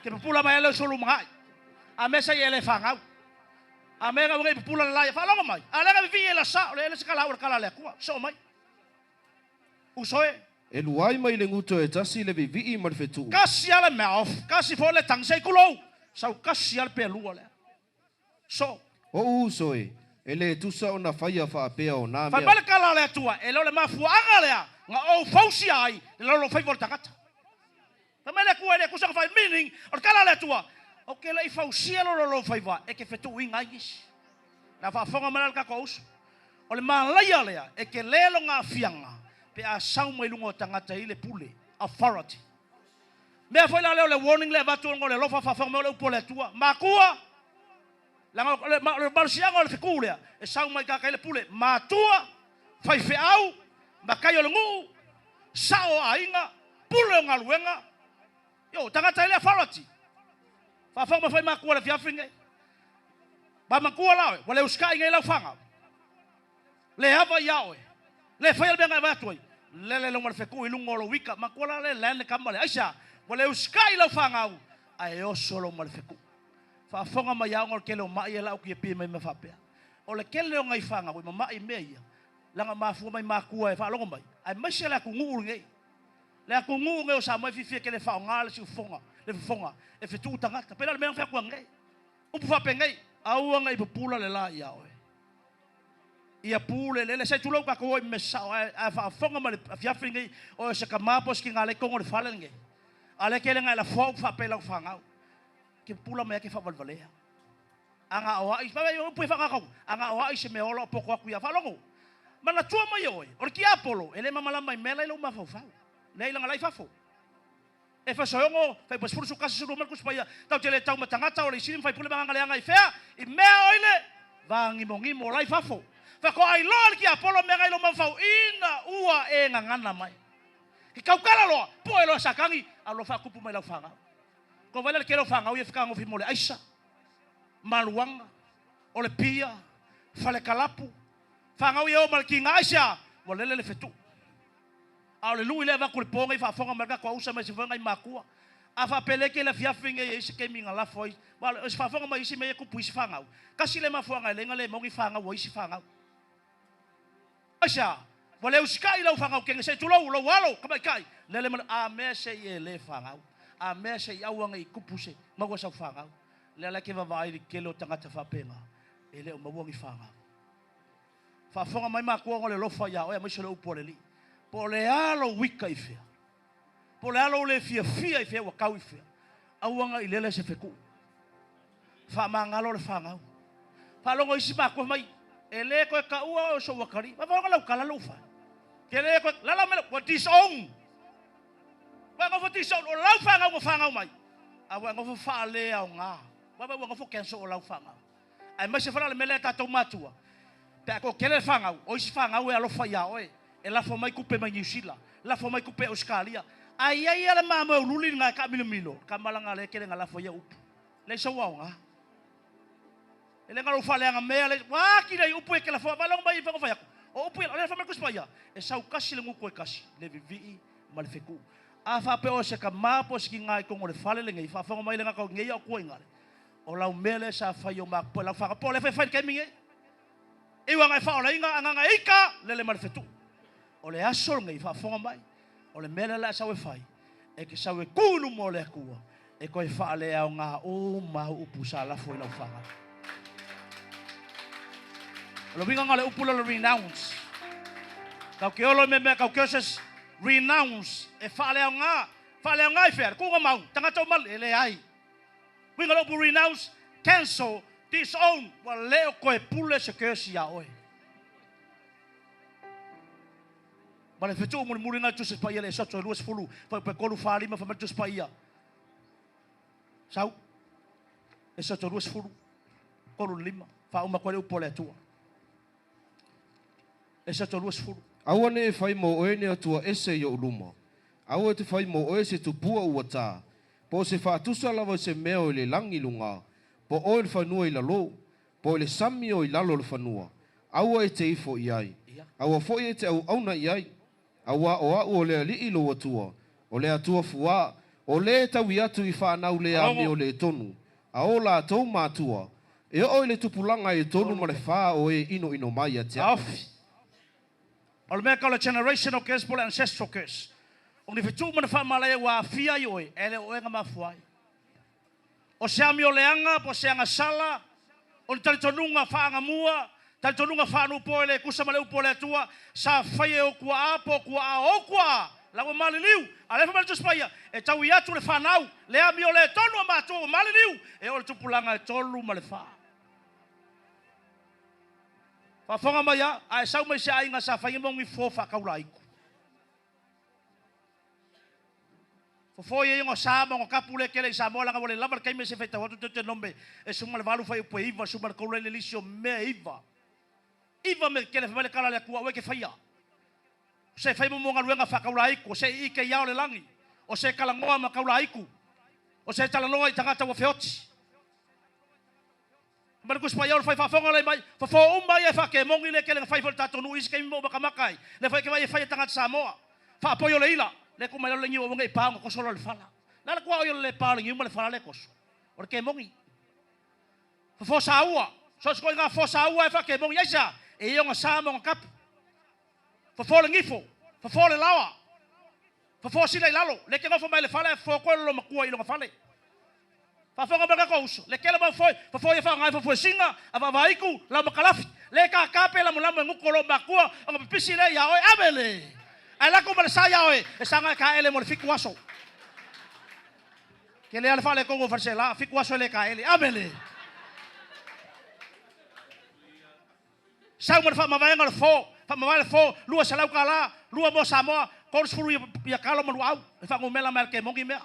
Ke pupula mai ai le uso lumanai. A mea sa ia e le fanau. A mea na ua nei pupula le la ia faalogo mai. A lea na vivii e le Aso Sa, o le ele se kala au o le kala a le Atua. Soo mai. Uso e. E lua ai mai le guto e tasi le vivii ma le fetuu. Kasi a le mouth, kasi foi le tongue, sei tulou, sau kasi a le pelua lea. So. Oʻu uso e, e le tusa ona faia faapea o na Fai mea. mai le kala a le Atua, e le o le mafuaaga lea na ou fausia ai le laulaufaiva o le tagata. Fai mai le Atua, e le tusa ona fai, meaning, o le kala a le Atua, ou te le i fausia lou laulaufaiva e te fetuuina ai nisi. Le a faafofoga mai la le tatou uso. O le malaia lea e tele lona aafiaga pe a sau mai luga o tagata i le pule, authority. Mea foi la lea o le warning lea e avatu ona o le alofa faafofoga mai o le upu a le Atua. Matua, leaga o le, o le malosiaga o le fetu lea e sau mai tagata i le pule. Matua, faifeau, matai o le nuu, sao o aiga, pule o galuega, Io, tagata i le authority. Faafofoga mai foi matua i le afiafi lenei. Ba matua la oe, ua le usitai nei lau fanau. Le ava ia oe. Le faia le mea na e vaai atu ai. Lele lou ma le fetu i luga o lou ika. Matua la le land le kama le. Aisea? Ua le usitai lau fanau, ae oso lou ma le fetu. Faafofoga mai aoga o le tele o mai e lau kiapia mai mea faapea. O le tele o nai fanau e mamai i mea ia, leaga mafua mai matua e faalogo mai, aemaise le atunuu lenei. Le atunuu nei o Samoa e fiafia tele e faaaoga le siufofoga, le fofoga e fetuu tagata. Pei la o le mea na fai atu ananei. Upu faapenei, aua ne i pupula le la ia oe. Ia pu le eleele, se i tulou tatou o i mea sao ae, ae faafofoga mai le afiafi lenei, o se tama po o se tina lea i totonu o le fale lenei. A lea e tele na e lafoa upu faapea i lau fanau. Ke pupula mai e ke faavalevalea. A na o ai, fai mai upu e faagagau, a na o ai se mea ola o poto atu ia faalogo. Manatua mai oe, o le tiapolo, e le malamalama i mea la i lou mafaufau. Leai leaga la i fafo. Efeso e ono, fuaiupu e 10, 11, 12 mai le Tusi Paia, tatou te le tau ma tagata o le isili ma faipule ma agaga leaga i fea? I mea o i le vāgimogimo la i fafo. Faatoa iloa e le tiapolo mea na i lou mafaufau ina ua e gagana mai. Ke tautala loa, poe loa e Satani, a loa faatupu mai lau fanau. Kou vaai la i le tele o fanau ia e fetagofi mo le aisa, maluaga, o le pia, fale kalapu, fanau ia e o ma le tiga aisea? Ua lele le fetuu. A o le lui lea e avatu i le po nei faafofoga mai le tatou ausa mai se foi nai matua. A faapea lea ke le afiafi nei e i ai se taimi na lafo ai, aua o se faafofoga mai isi mea ia e tupu i isi fanau. Tasi lea mafuaaga e leai na le maua ni fanau a isi fanau. Aisea? Ua le usitai lau fanau kene se i tulou lou alo tamaitai lele ma le a mea se i e le fanau a mea se i aua nei tupu se maua sau fanau. Lea la e te vaavaai i le tele o tagata faapena e le o maua ni fanau. Faafofoga mai matua ona o le alofa ia oe aemaise o le upu a le Alii. Po o le a lou ika i fea, po o le a lou le fiafia i fea ua tau i fea, aua na i lele se fetuu. Faamagalo le fanau. Faalogo isi matua fai mai, e le toe taua oe o sou atalii. Faalogo lau tala lou fai. Ke le toe, lala mai, ua disown. Ua nofo disown, o lau fanau ua fanau mai. A ua nofo faaleaoga. Ua ua nofo cancel o lau fanau. Aemaise foi la o le mea lea tatou matua, pe a toatele le fanau, o isi fanau e alofa ia oe, e lafo mai tupe mai Niu Sila, lafo mai tupe Ausetalia. Ae i ai lava le mamoe uliuli lena e taamilomilo, tama leaga lea e tele ina lafo ia upu. Leai sou aoga. E le na o lou faaleaga mea, le, ua atili ai upu e te lafoa, faalogo mai i fai atu. O upu ia, o lea fai mai le Tusi Paia, e sau tasi le gutu e tasi, le vivii ma le fetuu. A faapea o se tama po o se tina i totonu o le fale lenei, faafofoga mai le gata o nei au tuuaiga, O lau mea lea sa fai o matou po o lau fanau po o lea foi e fai i le taimi nei. E ui lava ina e faaolaina agaga e ika, lele ma le fetuu. O le aso lenei, faafofoga mai, o le mea lea o le a sau e fai, e te sau e tu i luma o le Atua e toe faaleaoga uma au upu sa lafo i lau fanau. O le uiga lena o le upu lea o le renounce. Tatou te olo i mea mea tau curses, renounce, e faaleaoga. Faaleaoga i fea? Le tuuga mau, tagata uma, e leai. Uiga o le upu renounce, cancel, disown, ua le o toe pule se curse ia oe. Ma le fetuu mulimuli na le Tusi Paia le Esoto e 20, fuaiupu e 3, 4, 5, fai mai le Tusi Paia. Sau. Esoto 20, 3, 5, faauma atu ai le upu a le Atua. Esoto 20. Aua ne i fai mo oe ni atua ese i ou luma. Aua e te fai mo oe se tupua ua ta, po o se faatusa lava i se mea o i le lagi i luga, po o i le fanua i lalo, po o i le sami o i lalo o le fanua. Aua e te ifo i ai. Aua foi e te auauna i ai. Auā o a'u o le Alii lou Atua, o le Atua fuā, o lē taui atu i fanau lē Alogo. amio lē tonu, a o latou matua, e oo i le tupulaga e tolu ma le fā o e inoino mai ia te a'u. Taofi. O le mea tau le generational curse po o le ancestral curse, o ni fetuu ma ni faamalaia ua aafia ai oe, e le o oe na mafua ai. O se amio leaga po o se agasala, o ni talitonuga faagamua, talitonuga faanuupo e le tusa ma le upu a le Atua, sa faia e ou tuaa po o tuaa o ou tuaa, la ua maliliu. A o lea fai mai le Tusi Paia, e taui atu le fanau, le amio le tonu a matua ua maliliu, e oo i le tupulaga e tolu ma le fa. Faafofoga mai a, a e sau mai se aiga sa fai mo ni fofo faakaulaiku. Fofo ia ioga sa ma oga kapu le kele i Samoa laga ua le lava le taimi se faitau atu Deuteronome e 18 fuaiupu e 9, 13 ai le lisi o mea e iva. Iva mea kele fai mai le kala a le Atua aua e te faia. O se fai mo mo galuega faakaulaiku, o se ike i ao le lagi, o se talanoa ma kaulaiku, o se talanoa i tagata ua feoti. Ma le Tusi Paia o le fai faafofoga lea mai, fofo uma ia e faakemoni le tele na fai foi le tatou nuu i isi taimi ma makamaka ai, lea foi e te vaai e fai e tagata Samoa. Faapoi o le ila, lea tuu mai lalo le niu aua nei pa ona toso loa le fala. Le a le tuaoi o le le pa o le niu ma le fala lea e toso? O le kemoni. Fofo saua, so o se ituaiga fofo saua e faakemoni, aisea? E i ai ona sa ma ona kapu. Fofo le gifo, fofo le laoa, fofo sila i lalo, le te nofo mai le fale ae fofo koe lo matua i lona fale. Faafofoga mai le tatou uso, le tele mau foi, fofo ia faaaoga ai fuefuesina, avaavaitu, lau makalafi, le tata pe lamolamo e nuku o lou makua ona pipisi lea ia oe, ave le ae lako ma le sa ia oe, e saga e taele mo le 7 aso. Tele lava le faaletonu o Faleseela, 7 aso e le taele, ave le. Sau ma le faamavaega o le fo, faamavae le fo, 200 tala, lua mo Samoa, 30 ia talo ma luau, e faanumela mai e le kemoni mea.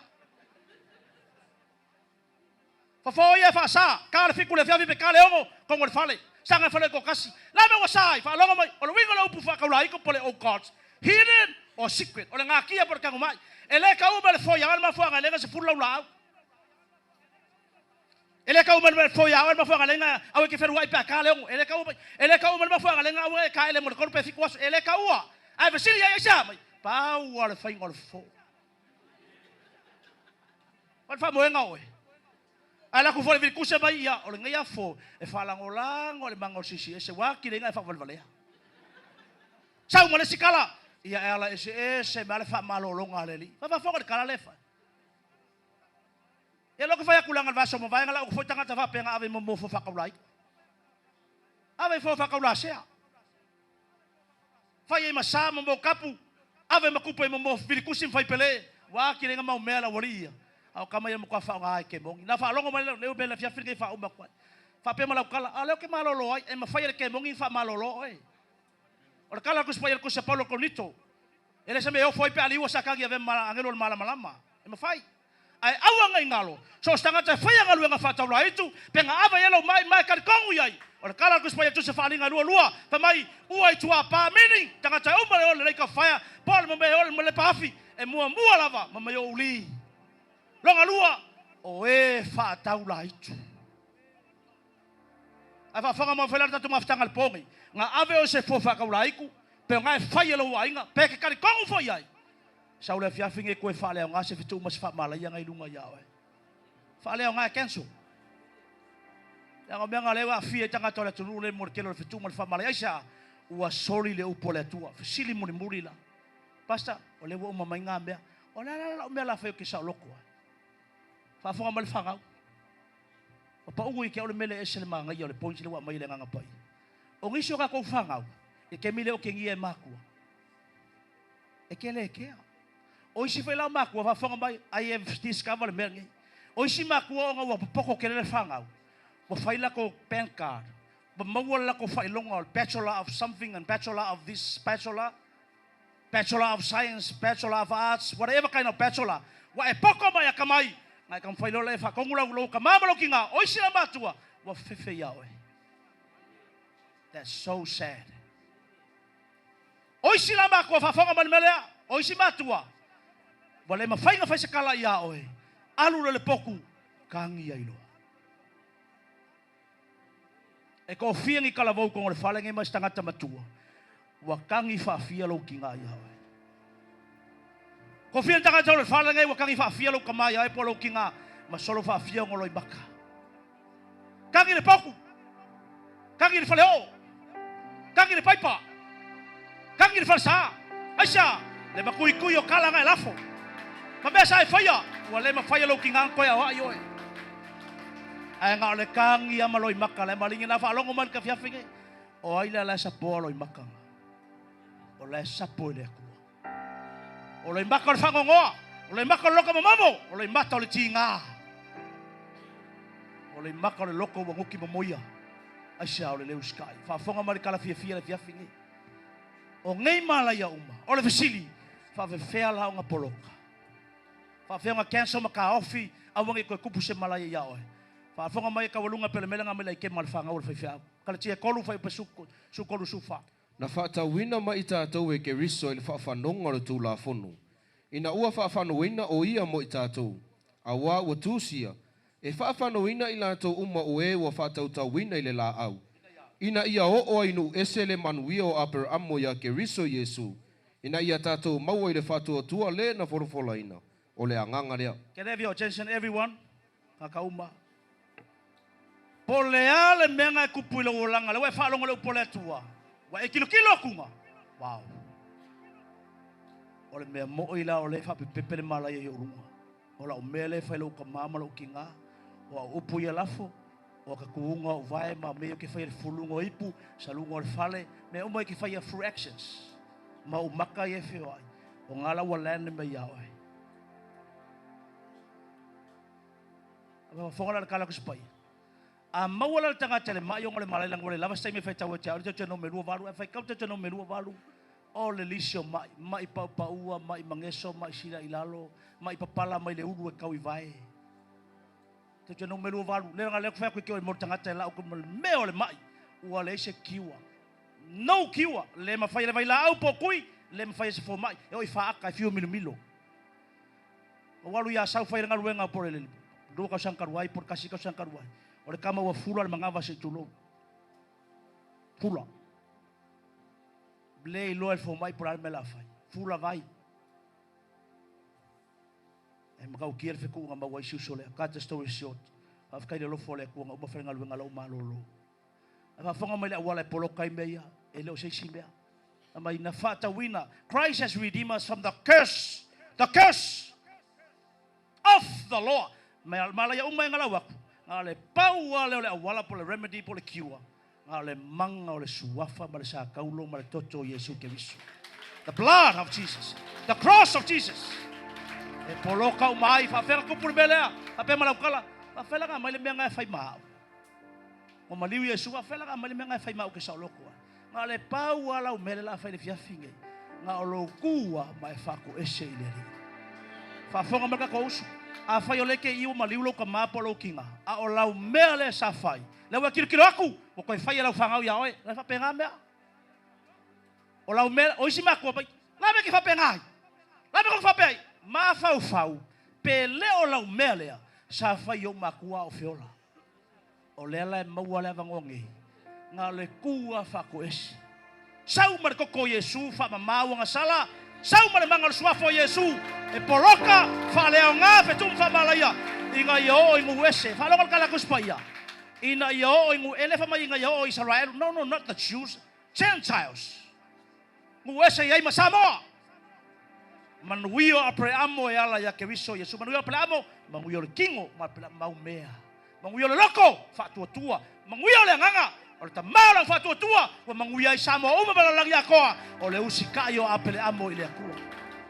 Fofo ia e faasa, ta le 7 i le afiafi pe ta le 6, tonu o le fale. Saga e fale toatasi. Le a mea ua sa ai? Faalogo mai, o le uiga o le upu faakaulaiko po o le O God's hidden or secret, o le natia po o le tanumai. E le tau mai le fo ia oe le mafuaaga e le na 10 lau laau. E le tau mai le fo ia oe le mafuaaga le na aua e te feluai pe a ta le 6. E le tau mai, e le tau mai le mafuaaga le na aua e taele mo le 3 pe 7 aso. E le taua. Ae fesili ai aisea mai? Pau lava le faiga o le fo. O le faamoega oe. Ae laku foi le vilikuse mai ia, o lenei afo e faalagolago i le maga o le Silisili Ese, ua atili ai na e faavalevalea. Sau ma le isi kala, ia e ala eseese mai lava le faamalologa a le Alii. Faafofoga i le kala lea e fai. Ia loa ke fai atu leaga le vaiaso ua mavae na lau foi tagata faapea na ave mo mo fua faataulai. Ave fua faataulasea. Fai ai ma sa ma mo kapu, ave ma kupe mo mo vilikusi ma faipele, ua atili ai na mau mea le aualii ia. A o tama ia matua faaaoga ai ke moni. Na faalogo mai leo mea le afiafi lenei faauma atu ai. Faapea ma lau kala, a o lea ou te malolo ai, e mafai e le kemoni ona faamalolo oe. O le kala a le Tusi Paia le Tusi a Paulo i Korinito, e le se mea e ofo ai pe a liua Satani e avea ma agelu o le malamalama. E mafai. Ae aua ne i galo, so o se tagata e faia galuega faataulaitu, pe na ave i ai lou mai ma e talitonu i ai. O le kala a le Tusi Paia Tusi a Faaaliga e 22, fai mai, Ua i tua pa meaning, tagata e uma le ole lake of fire, po o le mea e ole ma le paafi, e muamua lava ma mai o uli. Longa lua, o e faataulaitu. Ae faafofoga mai fai la le tatou mafutaga i le po nei, na ave oe i se fua faataulaitu, pe o na e fai e lou aiga, pe e te talitonu foi i ai. Sau le afiafi nei koe faaleaoga se fetuu ma se faamalaia i luga ia oe. Faaleaoga e cancel. Leaga o mea na lea ua aafia ai tagata o le atunuu lenei mo le tele o le fetuu ma le faamalaia. Aisea? Ua soli le upu a le Atua. Fesili mulimuli la. Pastor, o lea ua uma mai na mea. O le a la lau mea la fai ou te saoloto ai? Faafofoga mai le fanau. Ua pau i te au le mea lea e ese le manaia o le point lea ua aumai e le Agaga Paia. O nisi o tatou fanau, i le taimi lea o otegia e matua, E te le kea. O isi foi la o matua, faafofoga mai, I have discovered le mea lenei. O isi matua ona ua popoto tele le fanau, ua fai latou bank card, ua maua le latou faailoga o le Bachelor of something and Bachelor of this, Bachelor, Bachelor of Science, Bachelor of Arts, whatever kind of Bachelor, ua e poto ma e akamai, na e taumafai loa lea e faatonu lau lou tama ma lou tina. O isi la matua, ua fefe ia oe. That's so sad. O isi la matua, faafofoga mai le mea lea, o isi matua, ua le mafai ona fai se kala iā oe, alu loa i le potu, kagi ai loa. E toafia ni talavou i totonu o le fale nei ma se tagata matua, ua kagi faafia lou tina iā oe. Toafia ni tagata o le fale nei ua kagi faafia lou tama iā oe po o lou tina, ma solo faafia ona loimaka. Kagi le potu, kagi le faleoo, kagi le paipa, kagi le falesa. Aisea? Le matuitui o kala na e lafo. Ma mea sa e faia, ua le mafai e lou tiga ona toe aoai oe. Ae na o le kagi lava ma loimaka le maligi na faalogo mai le afiafi nei. O ai lea la e sapoa loimaka? O la e sapo e le Atua. O loimaka o le faanoanoa, o loimaka o le loto momomo, o loimata o le tiga, o loimaka o le loto ua nuti momoia. Aisea o le le usikai. Faafofoga mai le kala fiafia le afiafi nei. O nei malaia uma, o le fesili, faafefea la ona poloka? Faafefea ona cancel ma taofi aua ne i toe tupu se malaia ia oe? Faafofoga mai e taualuga pele mele na mai le aikema a le fanau a le faifeau. Kalatia e tolu fuaiupu 13 14. Na faatauina mai i tatou e Keriso i le faafanoga o le Tulafono, ina ua faafanoina o Ia mo i tatou, auā ua tusia, e faafanoina i latou uma o e ua faatautauina i le laau, ina ia oo ai nuu ese le manuia o Aperamo iā Keriso Iesu, ina ia tatou maua i le faatuatua le na folafolaina o le Agaga lea. Can I have your attention everyone? Kakauma. Po o le a le mea na e kupu i lou olaga, lea ua e faalogo i le upu a le Atua, ua e kilokilo akuga. Wow. O le mea moi la o lea e faapepepe le malaia i ou luga. O lau mea lea e fai lou tama ma lou tina, o au upu ia lafo, o ka tuuga o vae ma mea ia ke faia le fuluga o ipu, saluga o le fale, mea uma ia ke faia through actions. Ma ou maka ia e feoai, o ngā la ua land le mea ia oe. Fofoga la le kala ku se paia. A maua la le tagata i le mai ona o le malaia leaga ua le lava se taimi e faitau ai te au, le Deuteronome 28, ae faitau Deuteronome 28, o le lisi o mai, mai paupaua, mai mageso, mai sila i lalo, mai papala mai le ulu e kau i vae. Deuteronome 28, le lea ku fai atu i ke oe mo le tagata e lau ku ma le mea o le mai, ua leai se cure. No cure, le mafai e le vailaau po o kui, le mafai e se fomai, e oo i faata e fiu milomilo. Ua alu ia Asau fai le galuega po o le lua tausaga talu ai po o le tasi tausaga talu ai. O le tama ua fula le manava se i tulou. Fula. Le iloa e le fomai po o le a le mea o le a fai. Fula vai. E matautia le fetuunga maua ai si uso lea. Cut the story short. Faafetai i le alofa o le Atua na uma faigaluega lou malolo. A faafofoga mai le auala e poloka ai mea ia, e le o se isi mea. Na mai na faatauina. Christ has redeemed us from the curse, the curse of the law. Malaia uma e galau aku, na o le pau lava lea o le auala po o le remedy po o le cure, na o le maga o le suafa ma le sakaulo ma le toto o Iesu Keriso. The blood of Jesus, the cross of Jesus. E poloka uma ai, faafea na tupu le mea lea, faapea ma laukala, faafea la na aumai le mea na e fai ma au. Ua maliu Iesu, a fea la mai le mea na e fai ma au ke saoloko ai. Na o le pau a lau mele la fai le fiafi nei. Na o lou ku a ma e faakoese i le Alii. Faafofoga mai le tatou uso, afai o lea ke i ua maliu lou tama po o lou tina, a o lau mea lea sa fai, lea ua e kilokilo atu, ua toe fai e lau fanau ia oe. La e faapena mea. O lau mea, o isi matua mai, la mea ke faapena ai. La mea ke faapea ai. Mafaufau, pe le o lau mea lea sa fai i ou matua a o feola. O lea la e maua le avanoa nei, na o le tu lava faatoese. Sau ma le toto o Iesu, faamama ua gasala, sau ma le maga o le suafa o Iesu, e poloka, faaleaoga, fetu ma faamalaia, ina ia oo i nuu ese. Faalogo le tala a Tusi Paia, ina ia oo i nuu, e le fai mai ina ia oo i Isaraelu, no, no, not the Jews, Gentiles. Nuu ese i ai ma Samoa. Manuia o Apereamo e ala ia Keriso Iesu. Manuia o Apereamo, manuia o le tino, ma mau mea. Manuia o le loko, faatuatua. Manuia o le agaga, o le tama o lau faatuatua, ua manuia ai Samoa uma ma lalolagi atoa, o le usikai o Apeleamo i le Atua.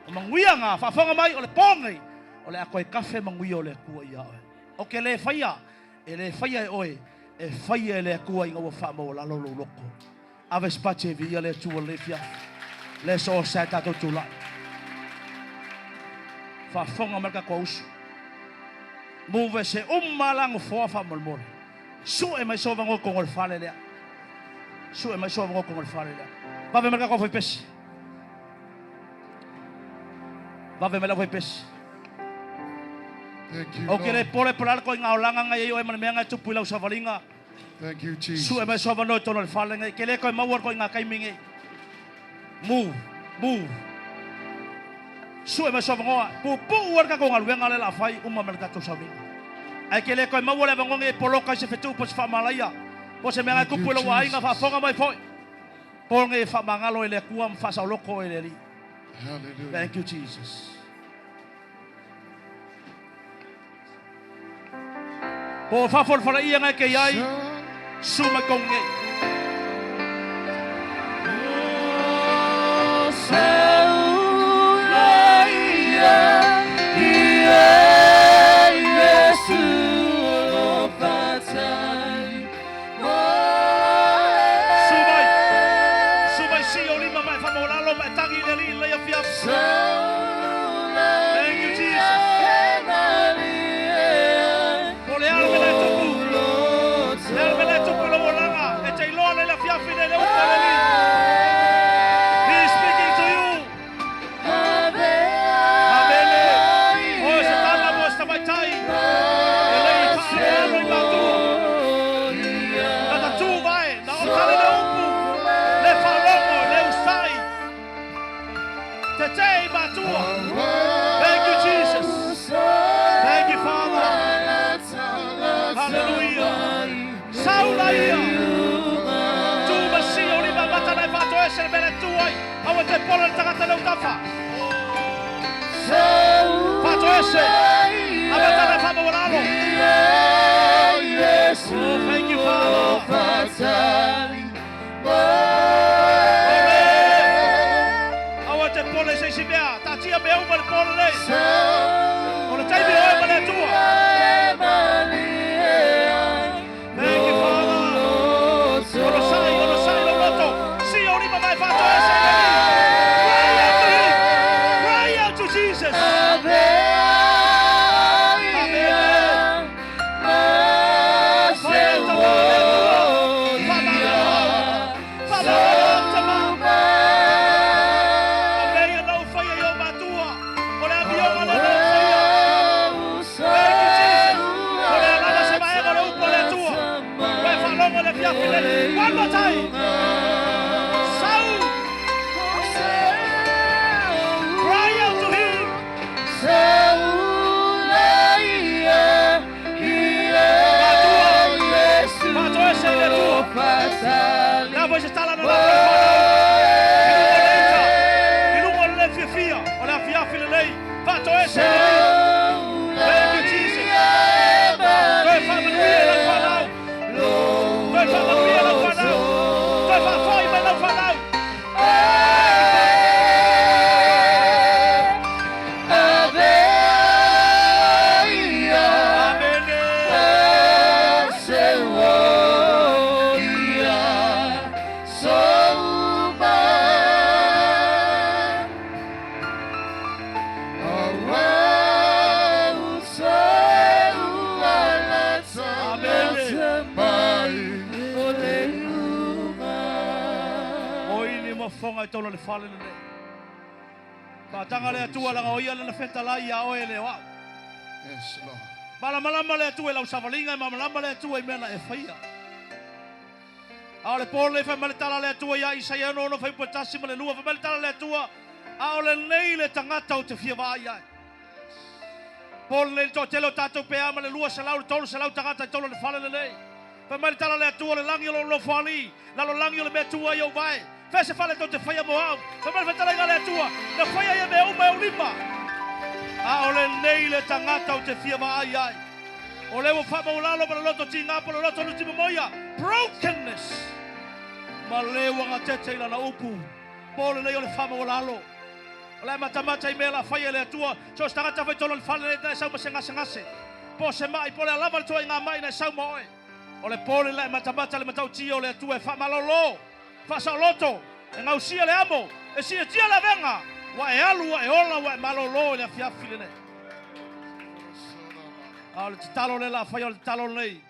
O manuia na, faafofoga mai, o le po nei, o le a toe kafe manuia o le Atua ia oe. Ou te le faia, e le faia e oe, e faia e le Atua ina ua faamaualalo lou loto. Ave se pati e viia le Atua lenei afiafi. Le so sa e tatou tulai. Faafofoga mai le tatou uso. Move se uma la nofoa faamolemole. Sue mai so avanoa i totonu o le fale lea. Sue mai so avanoa i totonu o le fale lea. Vave mai le tatou faipesi. Vave mai le aufaipesi. Thank you, Ou ke le Lord. pole po le a le koiga olaga na i ai oe ma le mea na e tupu i lau savaliga. Thank you, Jesus. Sue mai so avanoa i totonu o le fale nei. Ke le koe maua le koiga taimi nei. Move, move. Sue mai so avanoa. Puupuu ai le tatou galuega lea o le a fai uma ma le tatou sauniga. Ae ke le koe maua le avanoa nei e poloka i se fetu po o se faamalaia po o se mea na e Thank tupu you, i lou aiga. Jesus. Faafofoga mai foi. Po nei e faamagalo e le Atua ma faasaoloko e le Alii. Hallelujah. Thank you, Jesus. Po o fafo o le faleia ngai ke iai, su mai kou nei. E le i faaaloalo i matua. Na tatu vae, na otale le upu, le faalogo, le usai. Tete i matua. Thank you, Jesus. Thank you, Father. Hallelujah. Saula ia. Tu masia o lima mata na e faatoese le mele tu ai. Aua te polo le tagata le utafa. Faatoese. Amata na e faamaualalo. Oh, thank you, Father. Aua te polo i se isi mea. Taatia mea uma le polo nei. O le taimi o e ma le Atua. Thank you, Father. Onosai, onosai lo loto. Si o lima mai faatoese i le Cry out to him. Cry out to Jesus. Amen. Faia tama le Atua. Faamagalo. Faamagalo tama. Ameia na ufaia i o matua. O le amioga le na ufaia. Thank you, Jesus. O le agaga se maega le upu o le Atua. Ua e faalogo le fiafi nei. One more time. Sau. Cry out to him. Matua. Faatoese i le Atua. La voi se tala na lafo e whanau. I lunga o le ita. I lunga o le le fiafia. O le afiafi lelei. Faatoese i le Alii. Thank you, Jesus. Toe faamanuia i lau whanau. Toe faamanuia i lau whanau. Toe faafoi mai lau whanau. Amene. Amene. O ini mafonga i tolo le fale lenei. Faataga le Atua laga o ia lana fetalai ia oe le o au. Yes, Lord. Malamalama le Atua i lau savaliga e malamalama le Atua i mea na e faia. A o le pō lenei fai mai le tala le Atua ia Isaia 61:2 fai mai le tala le Atua a o lenei le tagata o te fia vaai ai. Pō lenei le toatele o tatou pe a ma le 200 le 300 tagata i tolo le fale lenei. Fai mai le tala le Atua le lagi o lo nofoalii, lalolagi o le mea tua i ou vae. Fea se fale tou te faia mo au. Fai mai le fetalaiga le Atua, na faia ia mea uma e ou lima. A o lenei le tagata o te fia vaai ai. O le ua faamaulalo ma le loto tigā po le loto nuti momoia. Brokenness. Ma le ua gatete i lana upu. Po lenei o le faamaulalo. O le matamata i mea la faia le Atua. So se tagata fai tolo le fale le na e sau ma se gasegase. Po se mai, po le alava le toa i ngā mai na e sau ma oe. O le pō le la e matamata le matautia o le Atua e faamalolo. Faasaoloto, e gausia le amo, e siitia le avega. Ua e alu, ua e ola, ua e malolo i le afiafi lenei. A o le tatalo le la faia o le tatalo lenei.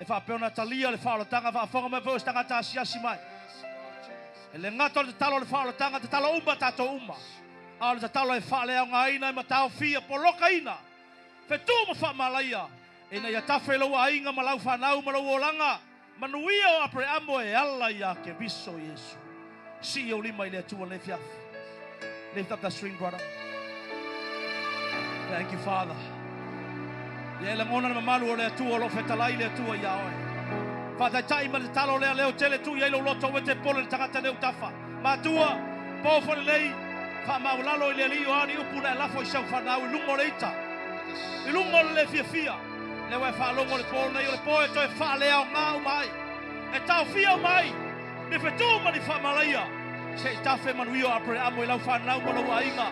E faapea ona talia le faaolataga faafofoga mai foi o se tagata asiasi mai. E le gata o le tatalo o le faaolataga, tatalo uma tatou uma. A o le tatalo e faaleaogaina e mataofia, polokaina. Fetu ma faamalaia. Ina ia tafe lau aiga ma lau whanau ma lau olaga. Manuia o Apereamo e ala ia Keriso Iesu. Si o lima i le Atua le fiafi. Lift up that string, brother. Thank you, Father. Ia e lagona le mamalu o le Atua o lo fetalai le Atua ia oe. Faataitai ma le tatalo lea leo tele tu i ai lou loto ua te pole le tagata leu tafa. Matua, po fo lelei, faamaulalo i le alii o ani upu na e lafo i sau whanau i lunga o le ita. I lunga o le le fiafia. Le ua e faalogo le pō nei o le pō e toe faalea o ngā uma ai. E taofia uma ai. Ni fetu ma ni faamalaia. Se i tafe manuia o Apereamo i lau whanau ma lau aiga.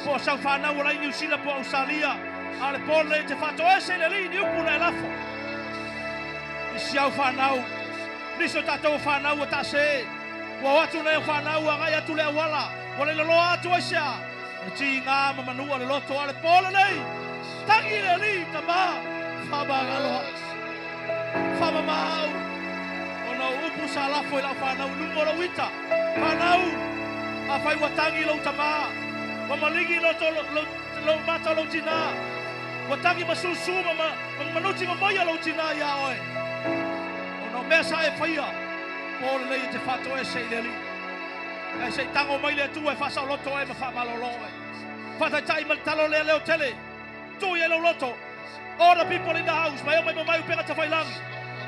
Po sau whanau o lai Niu Sila po Ausalia. A le pō nei te faatoese i le alii ni upu na e lafo. I si au whanau. Nisi o tātou whanau o taase. Ua o atu nei o whanau a ngai atu le awala. Ua le loloa atu ai sea. Le ti ngā ma manua le loto a le pō lenei. Tangi le alii tama. Whamagaloa. Whamamau. O na upu sa lafo i lau whanau i lunga o lau ita. Whanau. A whai ua tangi lau tama. Wa maligi lo, to, lo, lo, lo mata o lau tina. Ua tagi ma susu ma manuti ma moia lou tinā iā oe. Ona o mea sa e faia, po lenei e te faatoese i le Alii. Ae se i tago mai le Atua e faasaoloto oe ma faamalolo oe. Faataitai ma le talo lea leo tele. Tuu i ai lou loto. All the people in the house, mai o mai mamai upega tafailagi.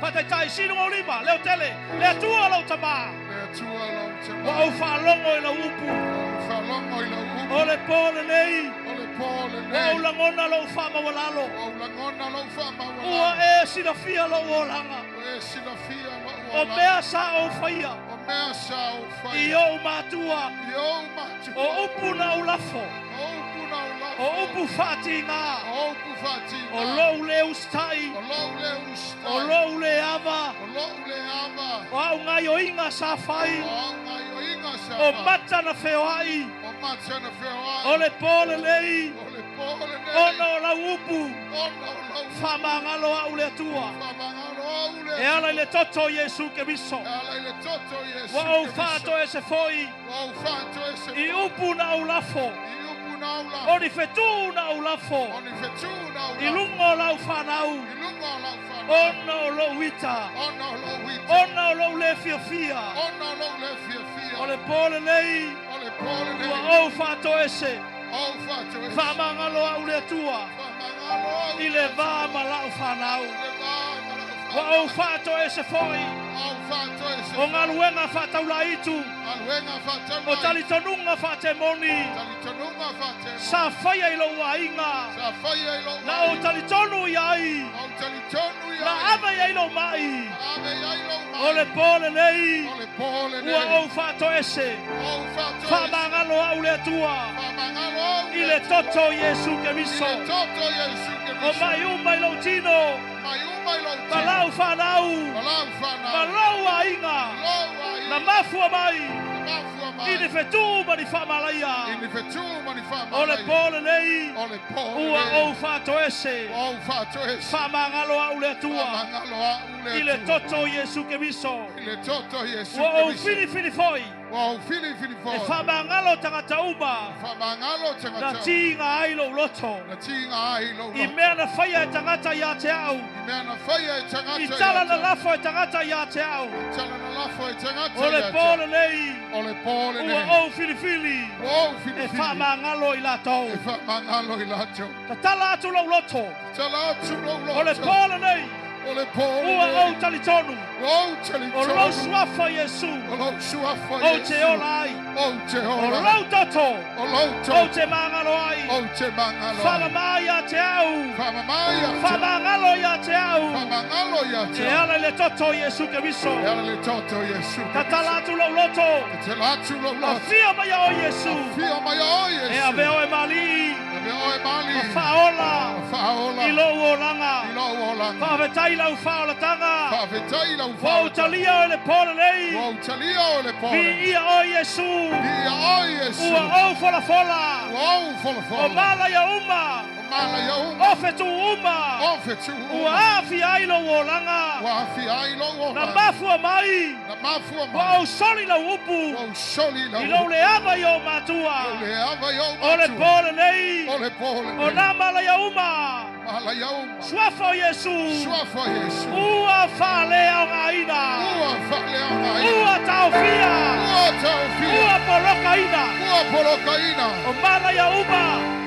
Faataitai, sii luga o lima, leo tele, le Atua lou tamā. Le Atua lou tamā. Ua ou faalogo i lau upu. Ua ou faalogo i lau upu. O le po lenei. O le po lenei. Ua ou lagona lou faamaualalo. Ua ou lagona lou faamaualalo. Ua e silafia lou olaga. Ua e silafia lou olaga. O mea sa ou faia. O mea sa ou faia. I ou matua. I ou matua. O upu na ou lafo. O upu na ou lafo. O upu faatiga. O upu faatiga. O lou le usitai. O lou le usitai. O lou le ava. O lou le ava. O au gaioiga sa fai. O au gaioiga sa fai. O mata na feoai. O mata na feoai. O le po lenei. O le po lenei. Ona o lau upu. Ona o lau upu. Faamagalo au le Atua. Faamagalo au le Atua. E ala i le toto o Iesu Keriso. E ala i le toto o Iesu Ua ou Keriso. faatoese foi. Ua ou faatoese foi. I upu na ou lafo. I upu na ou lafo. O ni fetu na ou lafo. O ni fetu na ou lafo. I luga o lau fanau. I luga o lau fanau. Ona o lou ita. Ona o lou ita. Ona o lou le fiafia. Ona o lou le fiafia. O le po lenei. O le po lenei. Ua ou faatoese. Ou faatoese. Faamagalo au le Atua. Faamagalo au I le va ma lau fanau. I le va ma lau fanau. Ua ou faatoese foi. Ua ou faatoese O galuega faataulaitu. Galuega faataulaitu. O talitonuga faatemoni. Talitonuga faatemoni. Sa faia i lou aiga. Sa faia i lou aiga. Na ou talitonu i ai. Na ou talitonu i ai. Na ave i ai lou mai. Na ave i ai lou mai. O le po lenei. O le po lenei. Ua ou faatoese. Ua ou faatoese. Faamagalo au le Atua. Faamagalo au I le toto o Iesu Keriso. I le toto o Iesu Keriso. O mai uma i lou tino. Mai uma i lou tino. Ma lau fanau. Ma lau fanau. Ma lou aiga. Lou aiga. Na mafua mai. Na mafua mai. I ni fetu ma ni faamalaia. I ni fetu ma ni faamalaia. O le po lenei. O le po lenei. Ua ou faatoese. Ua ou faatoese. Faamagalo au le Atua. Faamagalo au le Atua. I le toto o Iesu Keriso. I le toto o Iesu Keriso. Ua ou filifili foi. Ua ou filifili foi. E faamagalo tagata uma. E faamagalo tagata uma. Na tiga ai lou loto. Na tiga ai lou loto. I mea na faia e tagata ia te au. I mea na faia e tagata I ia te au. tala na lafo e tagata ia te au. I tala na lafo e tagata O le ia te po au. lenei. O le po lenei. Ua ou filifili. Ua ou filifili. E faamagalo i latou. E faamagalo i latou. Tatala atu lou loto. Tatala atu lou loto. O le po lenei. O le po lenei. Ua ou talitonu. Ua ou talitonu. O lou suafa Iesu. O lou suafa Iesu. Ou te ola ai. Ou te ola O lou toto. O lou toto. Ou te magalo ai. Ou te magalo ai. Faamama ia te au. Faamama ia te au. Faamagalo ia te au. Faamagalo ia te au. E ala i le toto o Iesu Keriso. E ala i le toto o Iesu Keriso. Tatala atu lou loto. Tatala atu lou loto. Afio mai ia oe Iesu. Afio mai ia oe Iesu. E avea oe ma alii. E avea oe ma alii. Ma faaola. Ma faaola. I lou olaga. I lou olaga. Faafetai i lau faaolataga. Faafetai i lau Ua ou faaolataga. talia oe i le po lenei. Ua ou talia oe i le po lenei. Viia oe Iesu. Viia oe Iesu. Ua ou folafola. Ua ou folafola. O mala ia uma. O mala ia uma. O fetu uma. O fetu uma. Ua aafia ai lou olaga. Ua aafia ai lou olaga. Na mafua mai. Na mafua mai. Ua ou soli lau upu. Ua ou soli lau I lou le ava i ou matua. Lou le ava i ou matua. O le po lenei. O le po lenei. O nā mala ia uma. Mala ia uma. Suafa o Iesu. Suafa o Iesu. Ua faaleaogaina. Ua faaleaogaina. Ua taofia. Ua taofia. Ua polokaina. Ua polokaina. O mala ia uma.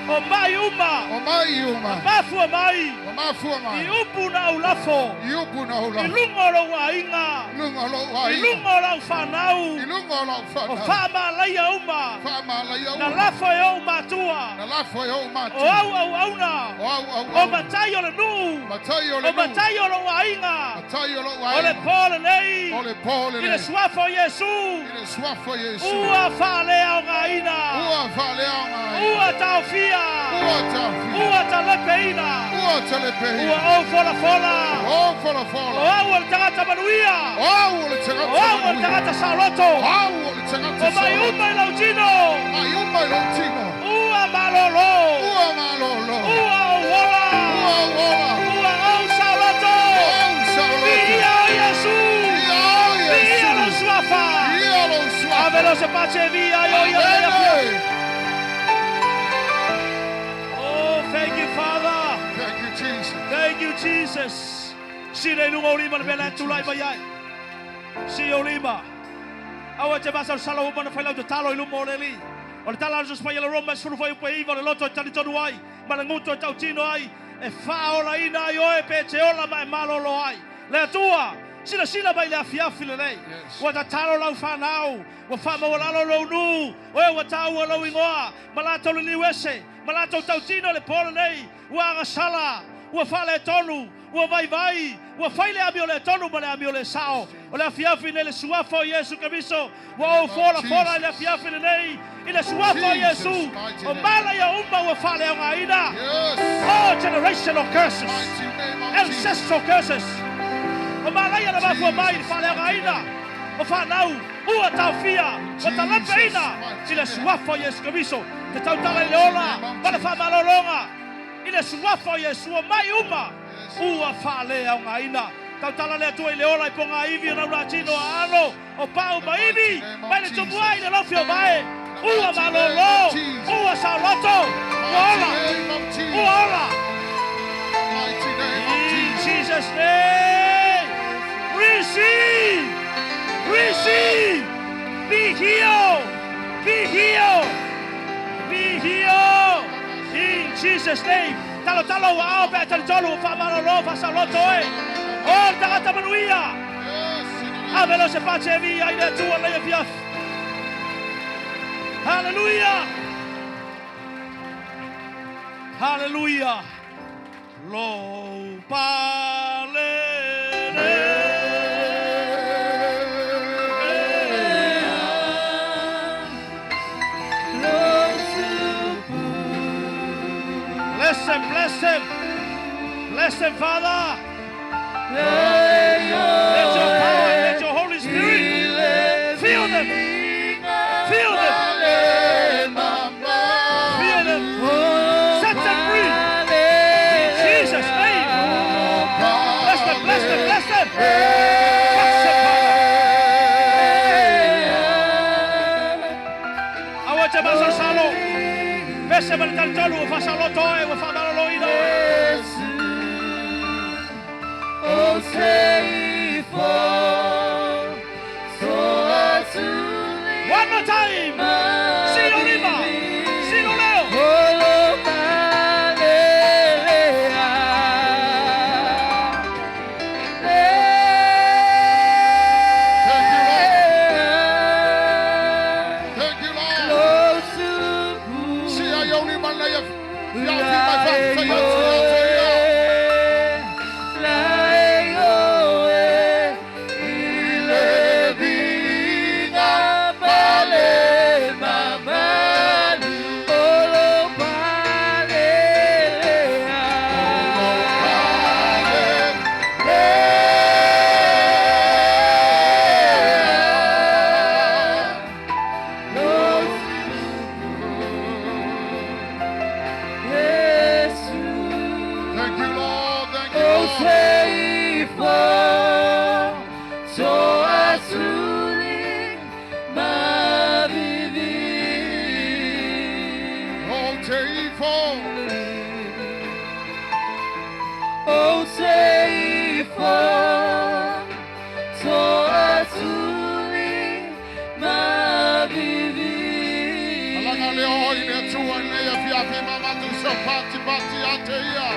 O mai uma. O mai uma. Na mafua mai. Na mafua mai. I upu na ou lafo. I upu na ou lafo. I luga o lou aiga. I luga o lou aiga. I luga o lau fanau. I luga o lau fanau. O faamalaia uma. Faamalaia uma. Na lafo e ou matua. Na lafo e ou matua. O au auauna. O au auauna. O matai o le nuu. Matai o le nuu. O matai o lou aiga. Matai o lou aiga. O le po lenei. O le po lenei. I le suafa o Iesu. I le suafa o Iesu. Ua faaleaogaina. Ua faaleaogaina. Ua taofia. Ua taofia. Ua talepeina. Ua talepeina. Ua ou folafola. Ua ou folafola. O au o le tagata manuia. O au o le tagata O au o le manuia. tagata saoloto. O au o le tagata O mai saoloto. uma i lau tino. Mai uma i lou tino. Ua malolo. Ua malolo. Ua ou ola. Ua ou ola. Ua ou saoloto. Ua ou saoloto. Viia oe Iesu. Viia oe Iesu. Viia lou suafa. Viia lou suafa. Ave lou se pace via io io Amene. Oh, thank you, Father. Jesus. Thank you, Jesus. Si le luga o lima le mea la e tulai mai ai. Si o lima. Aua e te masalosalo ua uma ona fai lau tatalo i luma o le Alii. O le tala a le Tusi Paia a le Roma e 19, o le loto e talitonu ai, ma le gutu e tautino ai, e faaolaina ai oe pe e te ola ma e malolo ai. Le Atua, silasila mai i le afiafi lenei. Ua tatalo lau fanau, ua faamaualalo lou nuu, oe ua taua lou igoa, ma latou liliu ese, ma latou tautino i le po lenei, ua agasala, ua faaletonu, ua vaivai, ua fai le amio le tonu ma le amio le sao. O le afiafi nei le suafa o Iesu Keriso, ua ou folafola i le afiafi lenei i le suafa o Iesu, o mala ia uma ua faaleaogaina. All generational curses, ancestral curses, o mala ia na mafua mai i le faaleaogaina o fanau ua taofia, ua talapeina i le suafa o Iesu Keriso. Te tautala i le ola ma le faamalologa i le suafa o Iesu, o mai uma ua faaleaogaina. Tautala le Atua i le ola i pogaivi o laulatino aano o pau ma ivi mai le tumua i le lofi o vae ua malolo ua saoloto ua ola ua ola. In Jesus name, receive, receive, be healed, be healed, be healed. In Jesus name. Talo talo ua ao pe a talitolu ua faamalolo faasaoloto e. O le tagata manuia. Ave leo se pate e viia ai le Atua nei afiafi. Hallelujah. Hallelujah. Lou palele. Bless him, bless him. Bless him, Father. Let your power and let your Holy Spirit fill them. Fill them. Fill them. Set them free. In Jesus' name. Bless them, bless them, bless them. Bless them, Father. Aua te masalosalo. Vese ma le talitonu ua faasaloto oe, ua faamaloloina oe. One more time. Silo lima. Silo leo. Thank you, Lord. Thank you, Lord. Si ai oni man nei ia fi mai fa fa ia ia ia. Thank you, Lord. Thank you, Lord. Oh, Teifo. O Seifo, Toatuli, Mavivi. Alanga le oi le atua nei a fia fi mama tu so pati pati ate ia.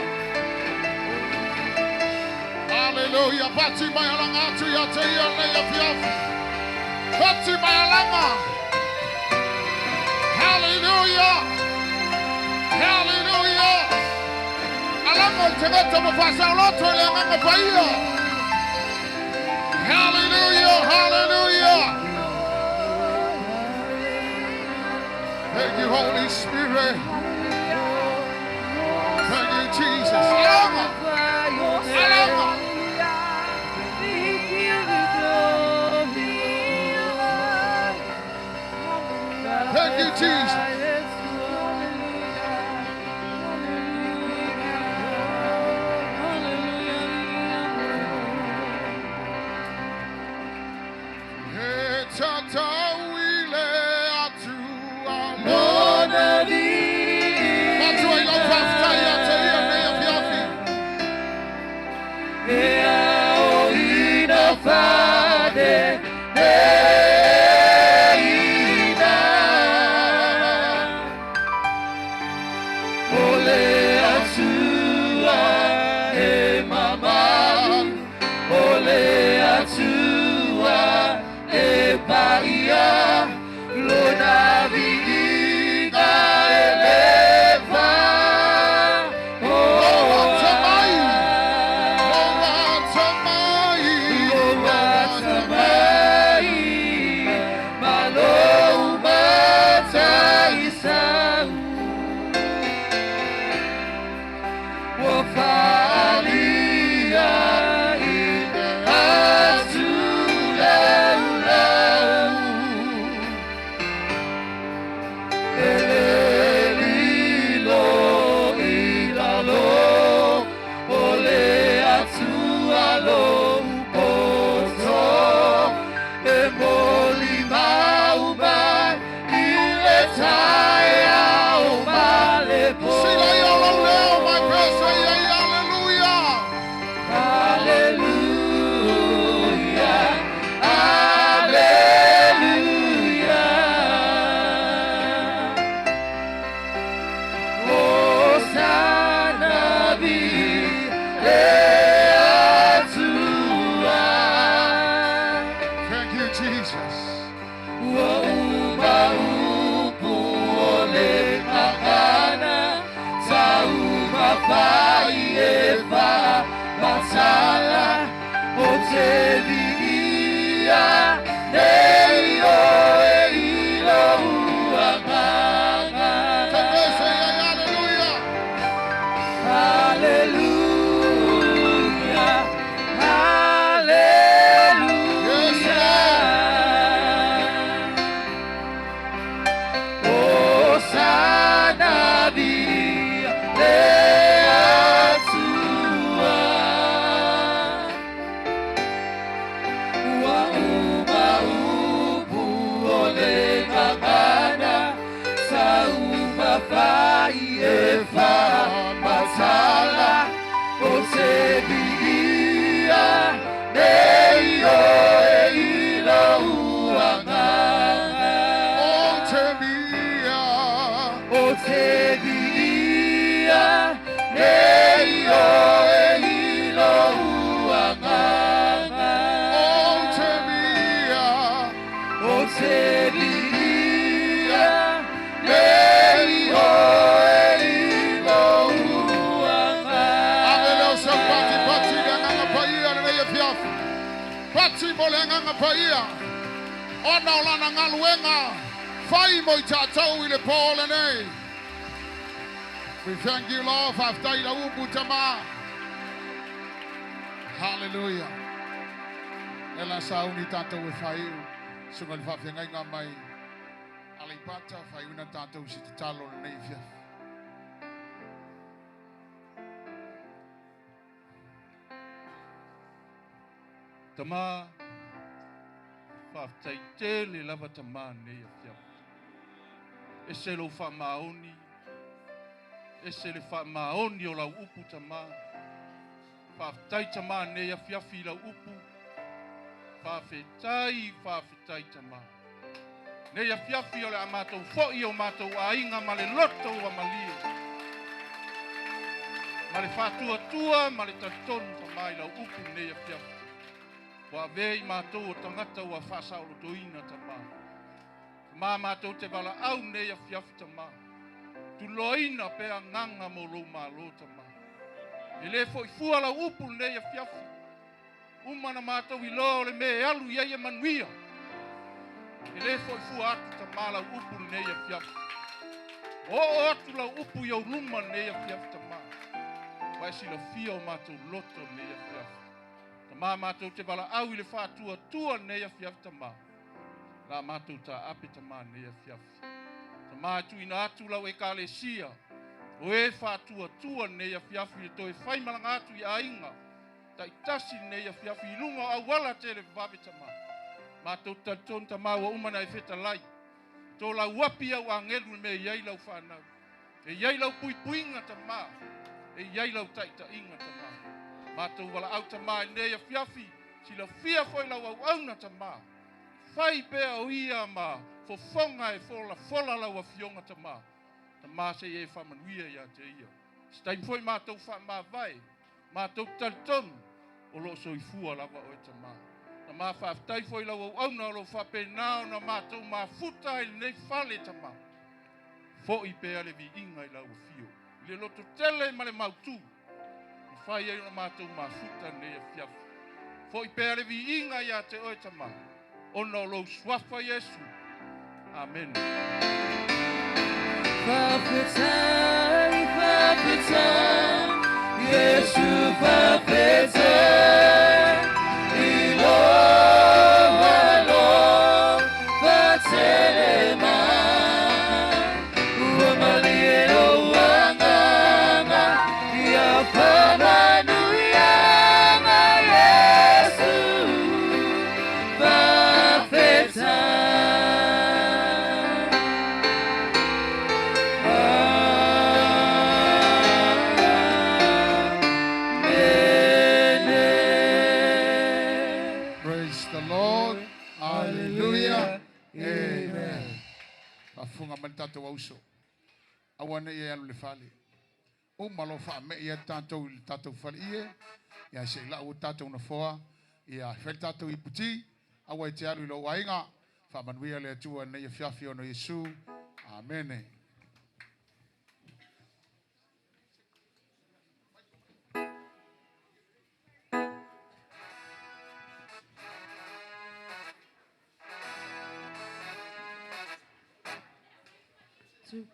Hallelujah. Pati mai alanga atu ia te ia nei a fia fi. Pati mai alanga. Hallelujah. Hallelujah. Alanga o te ngata mo fasa loto le nganga paia. Hallelujah. Hallelujah. Thank you, Holy Spirit. Thank you, Jesus. Alanga. Alanga. We give you glory. Thank you, Jesus. Hallelujah. Pati mo le Agaga Paia ona o Lana galuega fai mo i tatou i le pō lenei. We thank you, Lord. Faafetai i lau upu, Tama. Hallelujah. E la sauni tatou e faaiu. Susuga i le faafeagaiga mai Aleipata, faaiuina tatou i se tatalo lenei afiafi. Tama, faafetai tele lava Tama nei afiafi. Ese lou faamaoni, ese le faamaoni o lau upu Tama. Faafetai Tama nei afiafi i lau upu. Faafetai, faafetai Tama. Nei afiafi o le a matou foi o matou aiga ma le loto ua malie. Ma le faatuatua ma le talitonu Tama i lau upu nei afiafi. Ua avea i matou o tagata ua faasaolotoina Tama. Tama matou te valaau nei afiafi Tama. Tuloina pea agaga mo lou malo Tama. E le foi fua lau upu lenei afiafi. Uma na matou iloa o le mea e alu i ai e manuia. E le foi fua atu Tama lau upu lenei afiafi. Oo atu lau upu i ou luma lenei afiafi Tama. Ua e silafia o matou loto lenei afiafi. Tama matou te valaau i le faatuatua lenei afiafi Tama. La matou taape Tama lenei afiafi. Tama e tuuina atu lau Ekalesia o e faatuatua lenei afiafi le toe faimalaga atu i aiga taitasi lenei afiafi i luga o auala televavave Tama. Matou te talitonu Tama ua uma ona e fetalai. Tō lau api au agelu le mea e i ai lau fanau. E i ai lau puipuiga Tama. E i ai lau taitaiga Tama. Matou valaau Tama i lenei afiafi, silafia foi lau auauna Tama. Fai pea o ia ma fofoga e folafola lau afioga Tama. Tama se i e faamanuia ia te ia. Se taimi foi matou faamavae, matou te talitonu o lo o soifua lava oe Tama. Tama faafetai foi i lau auauna o lo o faapena ona matou mafuta ai lenei fale Tama. Foi pea le viiga i lau afio, i le lototele ma le mautu, na fai ai ona matou mafuta lenei afiafi. Foi pea le viiga ia te oe Tama, ona o lou suafa Iesu. Amene. Faafetai, faafetai, Iesu faafetai, i lou alofa tele mai. Ua malie lou agaga, ia faamanuiaga Iesu faafetai. Amene. Praise the Lord. Hallelujah. Amen. Faafofoga mai le tatou auso. Aua ne i e alu i le fale. Uma loa faamei atu tatou i le tatou faleie, ia se i lau o tatou nofoa, ia fai le tatou iputi, aua e te alu i lou aiga. Faamanuia le Atua i lenei afiafi ona o Iesu. Amene. Two.